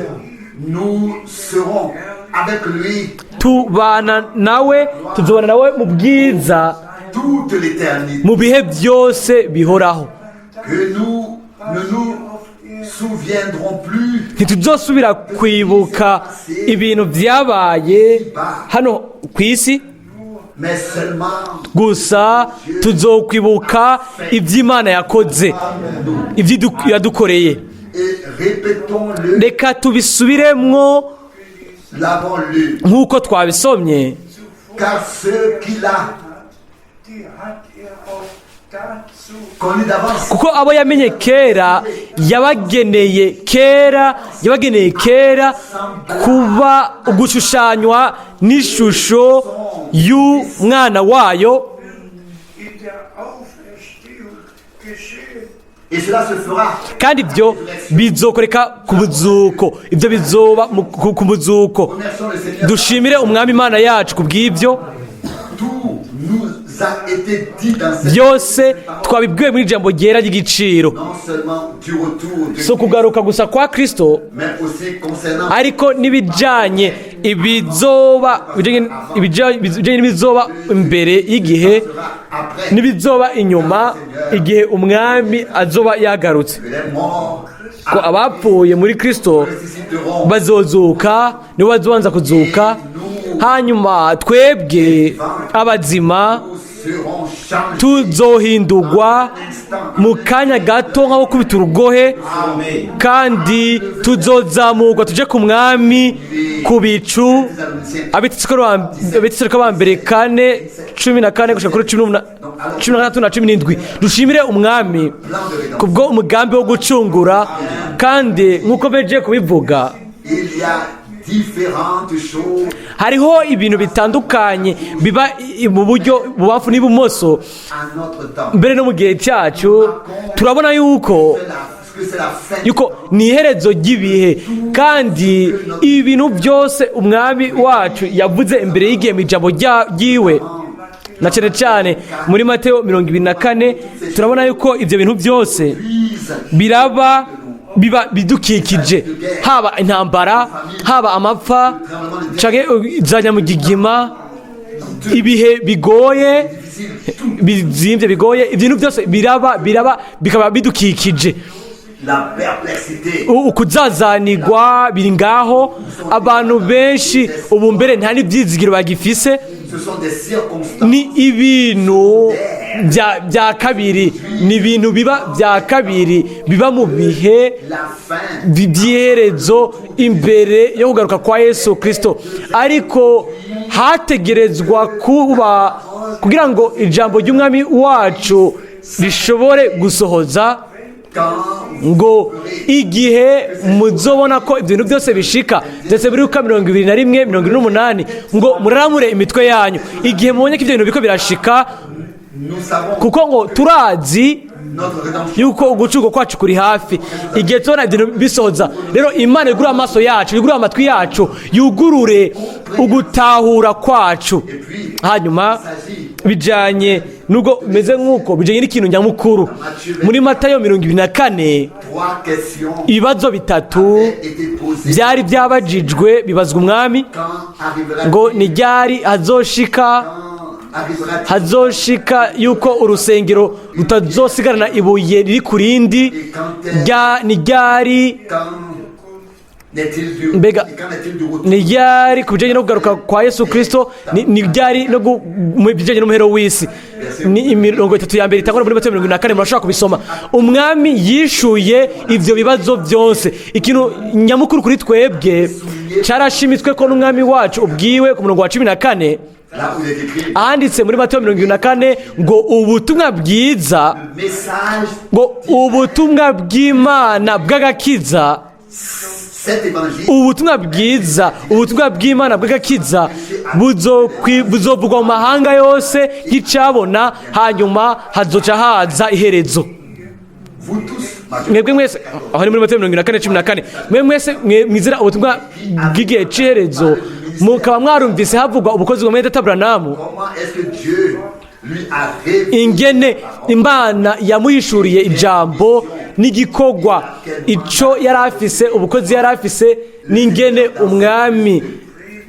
nous serons avec lui tubana nawe, tuzobana nawe mu bwiza toute l'éternité, mu bihe byose bihoraho, que nous ne nous souviendrons plus Ntituzosubira kwibuka ibintu byabaye hano ku isi, mais seulement gusa tuzokwibuka iby'Imana yakoze, ibyo yadukoreye. Et répétons-le, Reka tubisubiremwo l'avons lu, nk'uko twabisomye. Car ceux qu'il a Die hat er auch dazu connus d'avance, Kuko abo yamenye kera, yabageneye kera, yabageneye kera kuba gushushanywa n'ishusho y'umwana wayo. In der Auferstehung geschehen. Et cela se fera Kandi ibyo bizokoreka ku buzuko, ibyo bizoba ku buzuko. Remercions le Seigneur. Dushimire Umwami Imana yacu ku bw'ibyo. Tout nous a été dit dans cette Byose twabibwiwe muri ijambo ryera ry'igiciro. non seulement du retour de Si ukugaruka gusa kwa Kristo, mais aussi concernant ariko n'ibijyanye ibizoba, ibijyanye n'ibizoba imbere y'igihe sera après n'ibizoba inyuma igihe Umwami azoba yagarutse, que les morts ko abapfuye muri Kristo ressusciteront bazozuka, nibo bazobanza kuzuka, hanyuma twebwe abazima nous serons changés tuzohindurwa mu kanya gato nk'aho kubita urugohe, kandi tuzozamurwa tuje ku Mwami ku bicu. Abitesalonike ba mbere 4:14 gushika kuri 16 na 17. Dushimire Umwami kubwo umugambi wo gucungura, kandi nk'uko beje kubivuga, Il y a Différentes choses Hariho ibintu bitandukanye biba mu buryo bubamfu n'ibumoso. À notre temps. Mbere no mu gihe cyacu turabona yuko Que c'est la fin. yuko ni iherezo ry'ibihe, kandi ibintu byose Umwami wacu yavuze imbere y'igihe mu ijambo ryiwe, na cyane cyane muri Mateo 24, turabona yuko ibyo bintu byose Vise biraba, biba bidukikije, haba intambara, haba amapfa canke za nyamugigima, ibihe bigoye, bizimvye, bigoye, ibintu byose biraba bikaba bidukikije. La perplexité. Ukuzazanirwa biri ngaho. Abantu benshi ubu mbere nta n'ibyizigiro bagifise. Ce sont des circonstances. Ni ibintu bya kabiri, ni ibintu biba bya kabiri, biba mu bihe La fin. by'iherezo imbere yo kugaruka kwa Yesu Kirisito. Ariko hategerezwa kuba kugira ngo ijambo ry'Umwami wacu rishobore gusohoza, Quand ngo igihe muzobona ko ibyo bintu byose bishika, ndetse muri Luka 21:28, ngo muraramure imitwe yanyu igihe mubonye ko ibyo bintu biriko birashika, nous savons kuko ngo turazi notre rédemption. yuko ugucungurwa kwacu kuri hafi. Igihe tubona ibintu bisohoza rero, Imana yugurure amaso yacu, yugurure amatwi yacu, yugurure ugutahura kwacu. Hanyuma bijyanye nubwo bimeze nk'uko bijyanye n'ikintu nyamukuru muri Matayo 24, Trois questions ibibazo bitatu étaient posées. byari byabajijwe, bibazwa Umwami, Quand arrivera ngo ni ryari hazoshika, quand arrivera hazoshika yuko urusengero rutazosigarana ibuye riri ku rindi, ni ryari, Quand n'est-il du Mbega et quand est-il du retour? ni ryari ku bijyanye no kugaruka kwa Yesu Kirisito, ni ryari no mu bijyanye n'umuhero w'isi? Ni imirongo itatu ya mbere itangwa muri Matayo 24, murashobora kubisoma. Umwami yishuye ibyo bibazo byose. Ikintu nyamukuru kuri twebwe cyarashimitswe ko n'Umwami wacu ubwiwe ku murongo wa 14, Là où il est écrit ahanditse muri Matayo 24 ngo ubutumwa bwiza, message, ngo ubutumwa bw'Imana bw'agakiza, cet évangile ubutumwa bwiza, ubutumwa bw'Imana bw'agakiza buzovugwa mu mahanga yose nk'icabona, hanyuma hazoca haza iherezo. Vous tous, Matthieu, Mwebwe mwese, aho ni muri Matayo 24:14, mwe mwese mwizera ubutumwa bw'igihe c'iherezo, mukaba mwarumvise havugwa ubukozi bwa mwene data Branham, comment est-ce que Dieu lui a révélé ingene Imana yamuhishuriye ijambo n'igikorwa ico yari afise, ubukozi yari afise, n'ingene Umwami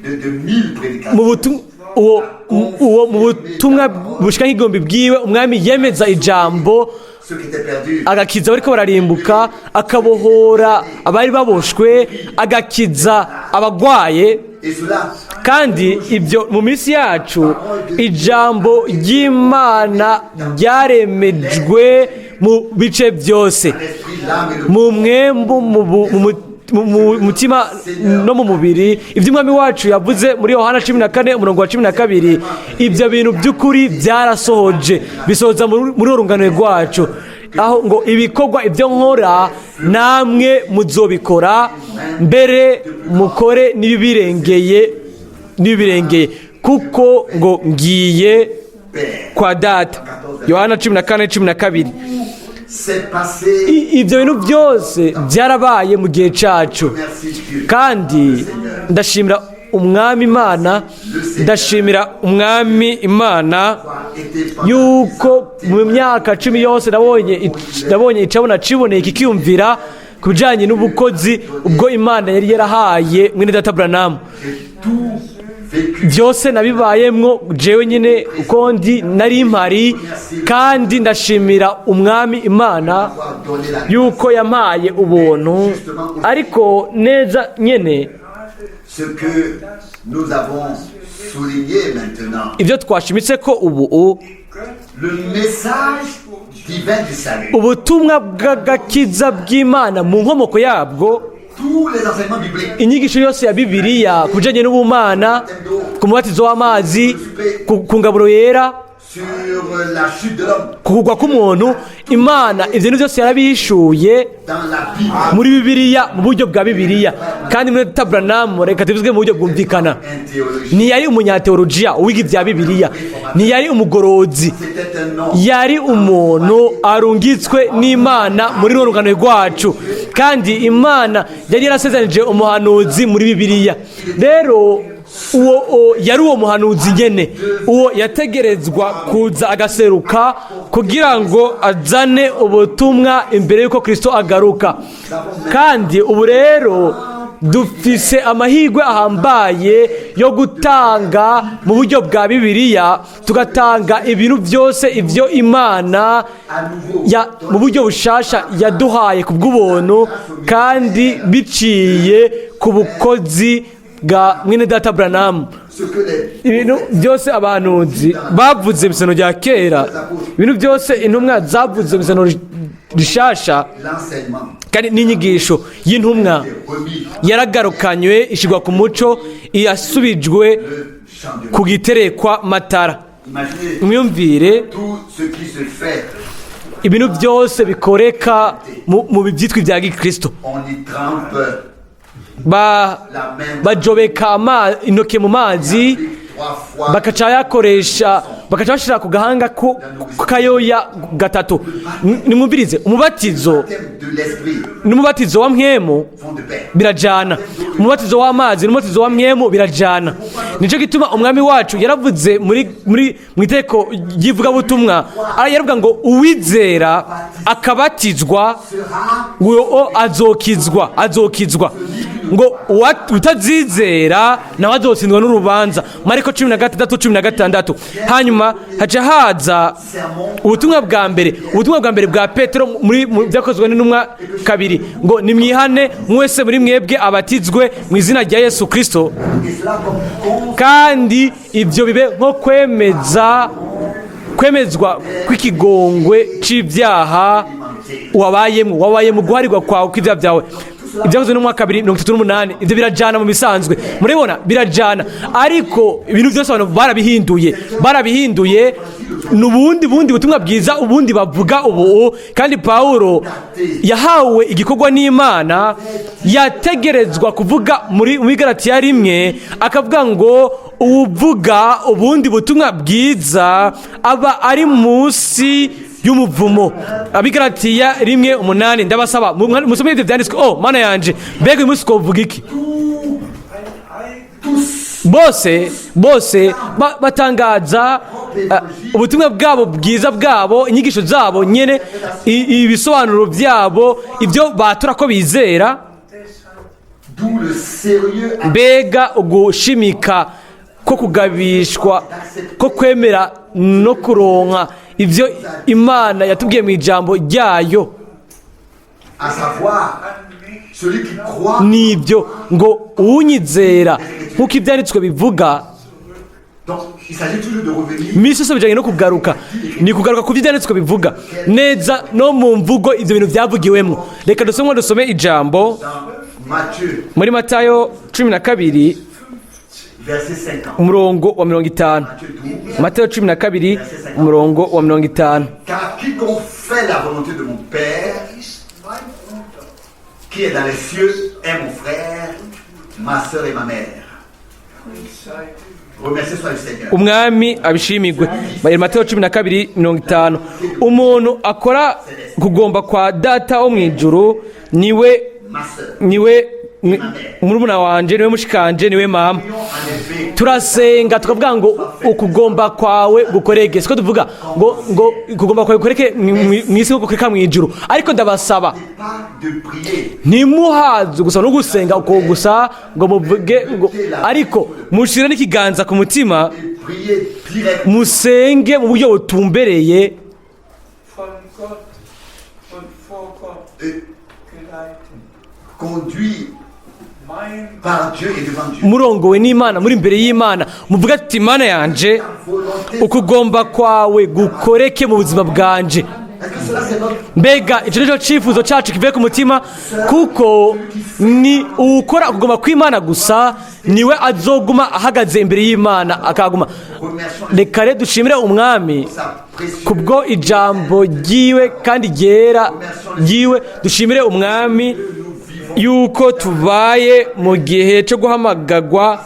de 1000 prédications mu butumwa uwo mu butumwa bushika nk'igihumbi bwiwe, Umwami yemeza ijambo, ceux qui étaient perdus, agakiza bariko bararimbuka, akabohora abari baboshwe, agakiza abagwaye. Et cela, Kandi ibyo mu minsi yacu, ijambo ry'Imana ryaremejwe mu bice byose, l'esprit, l'âme et le mu mwembu, mu mutima no mu mubiri. Ibyo Umwami wacu yavuze muri Yohana 14 umurongo wa 12, ibyo bintu by'ukuri byarasohoje, bisohoza muri uru rungano rwacu, aho ngo ibikorwa ibyo nkora namwe muzobikora, mbere mukore n'ibibirengeye, kuko ngo ngiye Père. kwa Data. Yohana 14:12. C'est passé. Ibyo bintu byose byarabaye mu gihe cyacu. Merci Dieu. Kandi ndashimira Umwami Imana, ndashimira Umwami Imana Été pendant yuko mu myaka 10 yose nabonye icabona ciboneye kikiyumvira ku bijanye n'ubukozi ubwo Imana yari yarahaye mwene data Branham. J'ai tout vécu. Byose nabibayemwo jewe nyine uko ndi, nari mpari, kandi ndashimira Umwami Imana Avoir donné la yuko yampaye ubuntu. Ariko neza nyene Ce que nous avons souligné maintenant, ibyo twashimitse ko ubu, le message divin du salut, ubutumwa bw'agakiza bw'Imana mu nkomoko yabwo, tous les enseignements bibliques, inyigisho yose ya Bibiliya ku bijyanye n'ubumana, ku mubatizo w'amazi, ku ngaburo yera, sur la chute de l'homme ku kugwa k'umuntu. Imana ibyo bintu byose yarabihishuye dans la Bible. Muri Bibiliya, mu buryo bwa Bibiliya. Kandi muri Taburanamu, reka tubivuge mu buryo bwumvikana, Un théologien. Ntiyari umunyateolojiya uwiga ibya Bibiliya, ntiyari umugorozi. C'était un homme. Yari umuntu arungitswe n'Imana muri runo rungano rwacu, kandi Imana yari yarasezanije umuhanuzi muri Bibiliya. Rero uwo yari uwo muhanuzi nyene, uwo yategerezwa kuza agaseruka kugira ngo azane ubutumwa imbere y'uko Kristo agaruka. Kandi ubu rero dufise amahirwe ahambaye yo gutanga mu buryo bwa Bibiliya, tugatanga ibintu byose ibyo Imana À nouveau. Ya mu buryo bushasha yaduhaye ku bw'ubuntu, kandi biciye ku bukozi bwa mwene data Buranamu. Ce que les Ibintu byose abahanuzi bavuze mu isano rya kera, ibintu byose intumwa zavuze mu isano rishasha, l'enseignement kandi n'inyigisho y'intumwa est remis yaragarukanywe, ishyirwa ku muco, yasubijwe le chandelier. Ku giterekwa matara. Imaginez Mwiyumvire tout ce qui se fait, ibintu byose bikoreka mu byitwa ibya gikristo. On y trempe la main Bajobeka intoke mu mazi, trois fois. Bakaca yakoresha, bakaca bashyira ku gahanga kayoya gatatu. Nimwumvirize umubatizo Baptême de l'esprit n'umubatizo wa mpwemu vont de pair. Birajana. Umubatizo w'amazi n'umubatizo wa mpwemu birajana. Nicyo gituma Umwami wacu yaravuze muri mu iteko ry'ivugabutumwa, yaravuga ngo uwizera akabatizwa ngo azokizwa, azokizwa, ngo utazizera nawe azotsindwa n'urubanza. Mariko 16:16. Hanyuma haca haza ubutumwa bwa mbere, ubutumwa bwa mbere bwa Petero muri mu Byakozwe n'Intumwa 2, ngo nimwihane mwese muri mwebwe, abatizwe mu izina rya Yesu Kristo, Et cela comme con kandi ibyo bibe nko kwemeza, kwemezwa kw'ikigongwe c'ibyaha wabayemo, wabaye mu guharirwa kwawe kw'ibyaha byawe. Ibyakozwe n'umwaka 2:38. Ibyo birajana mu bisanzwe, murabibona, birajana. Ariko ibintu byose abantu barabihinduye, barabihinduye. Ni ubundi bundi butumwa bwiza, ubundi bavuga ubu. Kandi Pawulo yahawe igikorwa n'Imana, yategerezwa kuvuga muri Galatiya 1, akavuga ngo uwuvuga ubundi butumwa bwiza aba ari munsi y'umuvumo. Abigaratiya 1:8. Ndabasaba musome ibyo byanditswe. Oh Mana yanje, mbega uyu munsi twovuga iki? Bose bose batangaza ubutumwa bwabo bwiza bwabo, inyigisho zabo nyene, ibisobanuro byabo, ibyo batura ko bizera. D'où le sérieux Mbega ugushimika ko kugabishwa ko kwemera no kuronka ibyo Imana yatubwiye mu ijambo ryayo. À savoir celui qui croit. Nibyo, ngo uwunyizera nk'uko ibyanditswe bivuga. Donc il s'agit toujours de revenir Iminsi yose bijyanye no kugaruka, ni kugaruka ku byo ibyanditswe bivuga neza no mu mvugo ibyo bintu byavugiwemo. Reka dusome, dusome ijambo dans Matthieu, muri Matayo 12, verset 50. umurongo wa 50. Matthieu 12. Matayo 12, umurongo wa 50. Car quiconque fait la volonté de mon Père Ist mein Bruder. Qui est dans les cieux est mon frère, ma sœur et ma mère. Seid Remercié soit le Seigneur. Umwami abishimirwe. Matayo 12:50. Umuntu akora kugomba kwa Data wo mu ijuru niwe Ma sœur. niwe murumuna wanje, niwe mushikanje, niwe mama. En effet, Turasenga tukavuga ngo ukugomba kwawe gukoreke, siko tuvuga ngo ukugomba kwawe gukoreke mu isi nko gukoreka mu ijuru? Ariko ndabasaba, pas de prier. Ntimuhaze gusa no gusenga uko gusa, ngo muvuge ngo, ariko mushire n'ikiganza ku mutima, Et prier direct. Musenge mu buryo butumbereye. Von Gott und vor Gott Et geleitet. conduit Mein par Dieu et devant Dieu. Murongowe n'Imana, muri imbere y'Imana, muvuge ati: "Mana yanje, Volonté. Ukugomba kwawe gukoreke mu buzima bwanje." Est-ce que cela c'est notre Mbega icyo nicyo cyifuzo cyacu kivuye ku mutima? Kuko ni uwukora ukugomba kw'Imana gusa Niwe azoguma ahagaze imbere y'Imana akaguma. Remercions Reka rero dushimire Umwami sa précieuse kubwo ijambo ryiwe kandi ryera ryiwe. Dushimire Umwami yuko tubaye mu gihe cyo guhamagagwa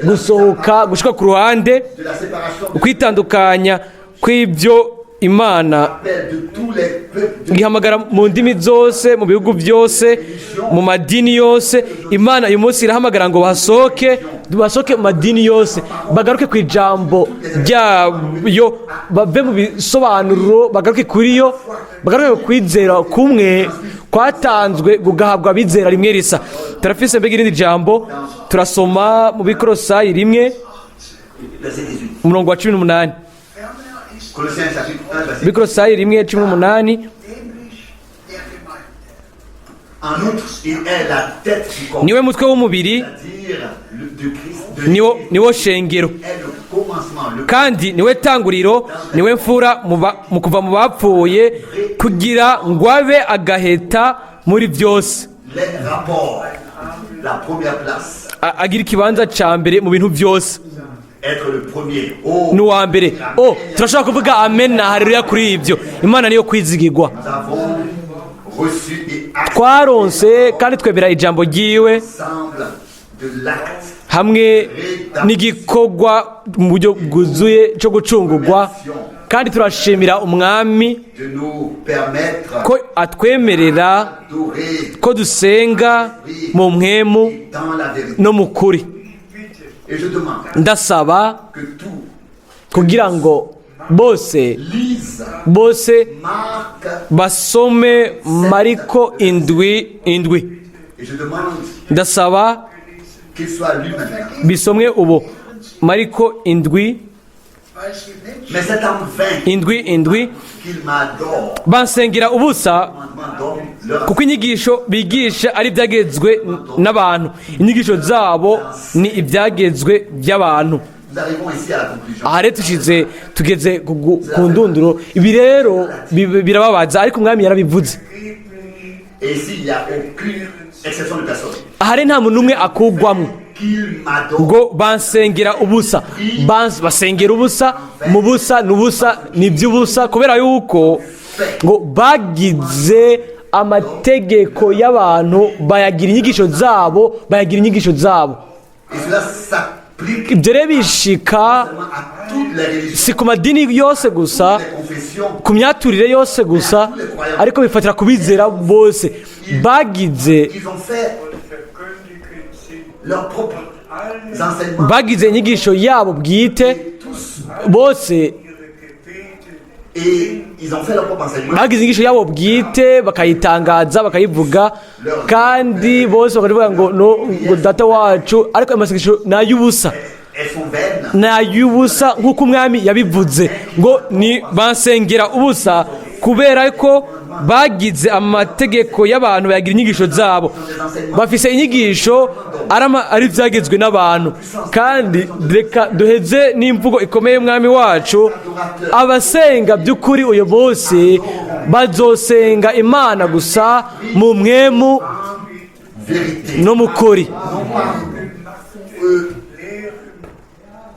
gusohoka gushika ku ruhande, de la séparation kwitandukanya kw'ibyo Imana appel de tous les peuples de gihamagara mu ndimi zose, mu bihugu byose, mu madini yose. Imana uyu munsi irahamagara ngo basohoke, basohoke mu madini yose, bagaruke ku ijambo ryayo, bave mu bisobanuro, bagaruke kuri yo, bagaruke ku kwizera kumwe kwatanzwe gugahabwa abizera rimwe risa. Turafise mbega irindi jambo turasoma mu Bikorosayi 1, verset 18. umurongo wa 18. Ferner ist Colossiens chapitre 1, verset Bikorosayi 1:18. nämlich der Gemeinde. En outre, il est la tête du corps, Niwe mutwe w'umubiri, c'est-à-dire de Christ, de niwo l'Église, niwo shengero, est le commencement, le kandi niwe tanguriro, niwe mfura mu kuva mu bapfuye, kugira ngo abe agaheta muri byose. Les rapports, la première place, Agira ikibanza ca mbere mu bintu byose. Être le premier. Oh, Ni uwa mbere. Oh, turashobora kuvuga amen na haleluya kuri ibyo. Imana niyo kwizigirwa. Nous avons reçu et accepté Twaronse kandi twemera ijambo ryiwe ensemble de l'acte hamwe n'igikorwa mu buryo bwuzuye cyo gucungurwa, kandi turashimira Umwami de nous permettre ko atwemerera d'adorer ko dusenga mu mpwemu dans la vérité. no mu kuri. Et je demande Ndasaba que tout kugira ngo bose lise bose Marc basome Mariko 7:7. Et je demande Ndasaba qu'il soit lu maintenant. bisomwe ubu, Mariko 7 Weil sie Menschen Mais c'est en vain 7:7. qu'ils m'adorent. Bansengera ubusa, Commandement d'hommes, leur kuko inyigisho bigisha ari ibyagezwe n'abantu, inyigisho zabo ni ibyagezwe by'abantu. Nous arrivons ici à la conclusion. Aha rero tushize tugeze ku ndunduro. Ibi rero birababaza, ariko Umwami yarabivuze. Et ici, il n'y a aucune exception de personne. Aha rero nta muntu n'umwe akugwamo. Qu'ils m'adorent. Ngo bansengera ubusa. Basengera ubusa mu busa n'ubusa, ni iby'ubusa, kubera yuko ngo bagize amategeko y'abantu bayagira inyigisho zabo, bayagira inyigisho zabo. Et cela s'applique Ibyo rero bishika seulement à toutes les religions, si ku madini yose gusa, les confessions. ku myaturire yose gusa, ariko bifatira ku bizera bose bagize Ils ont fait verkündigen sie leurs propres alle enseignements. Bagize inyigisho yabo bwite Tous. bose. Ihre Gebete Et ils ont fait leur propre enseignement. Bagize inyigisho yabo bwite, bakayitangaza, bakayivuga, kandi bose bakavuga ngo no ngo Data wacu, ariko amasengesho ni ay'ubusa. Elles sont vaines. Ni ay'ubusa, nk'uko Umwami yabivuze ngo ni bansengera ubusa kubera ko bagize amategeko y'abantu bayagira inyigisho zabo. Bafise inyigisho ari ibyagezwe n'abantu. Kandi reka duheze n'imvugo ikomeye y'Umwami wacu: abasenga by'ukuri uyu munsi bazosenga Imana gusa mu mpwemu Vérité. no mu kuri. Non pas, Lehren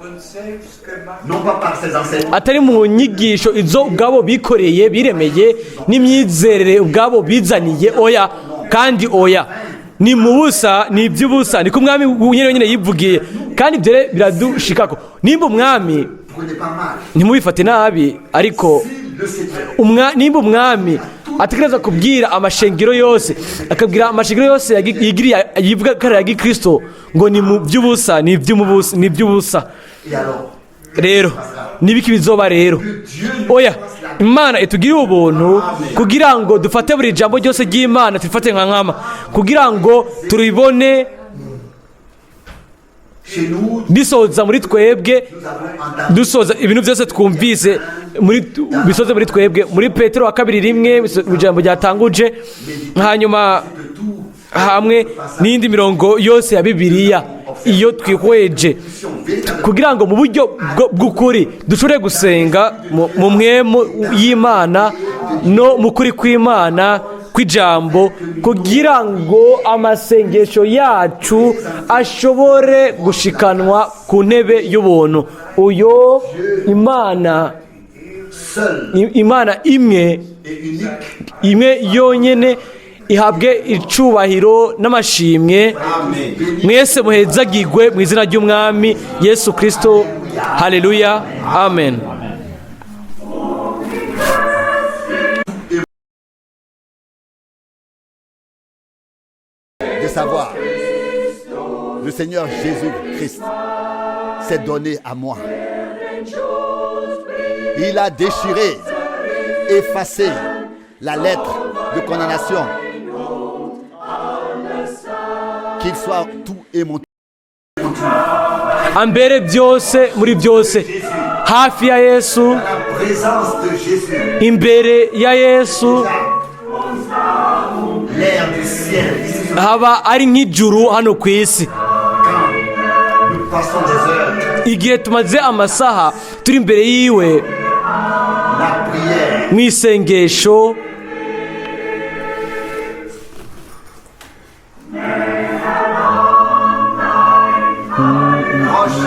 und selbstgemacht non pas par ces enseignements. Atari mu nyigisho izo ubwabo bikoreye, biremeye, n'imyizerere ubwabo bizaniye. Oya kandi oya, ni mu busa, ni iby'ubusa, niko Umwami nyine wenyine yivugiye. Kandi ibyo rero biradushikako nimba Umwami Prenez pas mal. ntimubifate nabi, ariko Si le Seigneur nimba Umwami ategereza kubwira amashengero yose, akabwira amashengero yose yigiriye yivuga ko ari aya gikristo ngo ni mu by'ubusa, ni iby'ubusa, ni iby'ubusa, Et alors, rero nibiki bizoba rero? Oya, Imana itugirire ubuntu kugira ngo dufate buri jambo ryose ry'Imana, turifate nka nkama, kugira ngo turibone chez nous, bisoza muri twebwe, nous avons entendu dusoza ibintu byose twumvise muri bisoze muri twebwe. Muri Petero wa kabiri 1, mu ijambo ryatanguje, hanyuma de tout hamwe n'iyindi mirongo yose ya Bibiliya iyo twihweje, véritable kugira ngo mu buryo bw'ukuri dushobore gusenga mu mpwemu y'Imana no mu kuri kw'Imana. kw'ijambo, kugira ngo amasengesho yacu ashobore gushikanwa ku ntebe y'ubuntu. Uyo Imana, Seul Imana imwe et unique. imwe yonyene, ihabwe icubahiro n'amashimwe. Amen. Mwese muhezagirwe mu izina ry'Umwami Yesu Kristo. Haleluya, amen. De savoir, le Seigneur Jésus-Christ s'est donné à moi. Il a déchiré, effacé la lettre de condamnation. Qu'il soit tout et mon Ambere byose muri byose, hafi ya Yesu, La présence de Jésus, imbere ya Yesu, l'air du ciel, ici sur haba ari nk'ijuru hano ku isi. Quand nous passons des heures, Igihe tumaze amasaha turi imbere yiwe la prière, mu isengesho, proche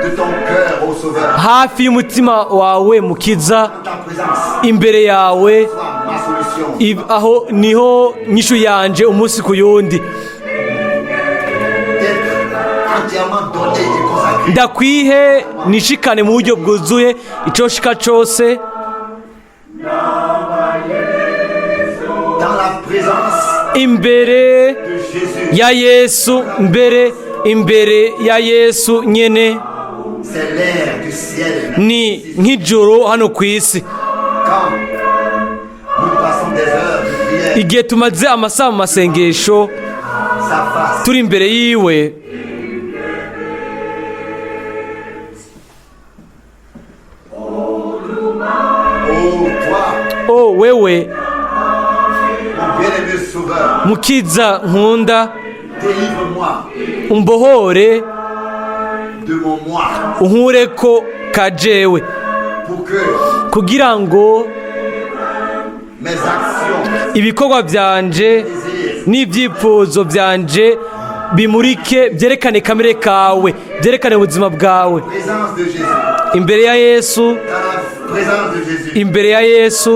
de ton cœur, ô Sauveur, hafi y'umutima wawe, Mukiza, ta présence imbere yawe, soit ma solution. Aho niho nyishu yanje umunsi ku yundi. D'être entièrement donné et consacré. Ndakwihe nishikane mu buryo bwuzuye ico shika cose. Dans la présence Imbere de Jésus, ya Yesu, mbere imbere ya Yesu nyene, c'est l'air du ciel. Ni nk'ijuru hano ku isi. Quand nous passons des heures de prière, Igihe tumaze amasaha mu masengesho sa face, turi imbere yiwe, ô toi, o wewe, mon bien-aimé Sauveur, Mukiza nkunda, délivre-moi umbohore de mon moi unkureko kajewe, pour que kugira ngo mes actions, ibikorwa byanje désirs, n'ibyifuzo byanje bimurike, byerekane kamere kawe, byerekane ubuzima bwawe. Présence de Jésus, Imbere ya Yesu, dans la présence de Jésus, imbere ya Yesu,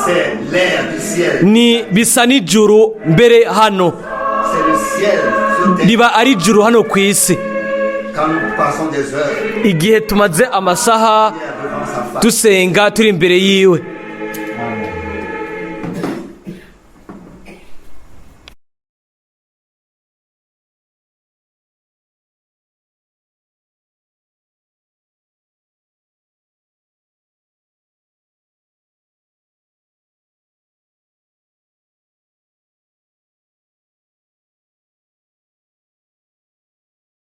c'est l'air du ciel, ni bisa n'ijuru mbere hano, c'est le ciel sur terre. Riba ari ijuru hano ku isi. Quand nous passons des heures Igihe tumaze amasaha devant sa face, dusenga turi imbere yiwe,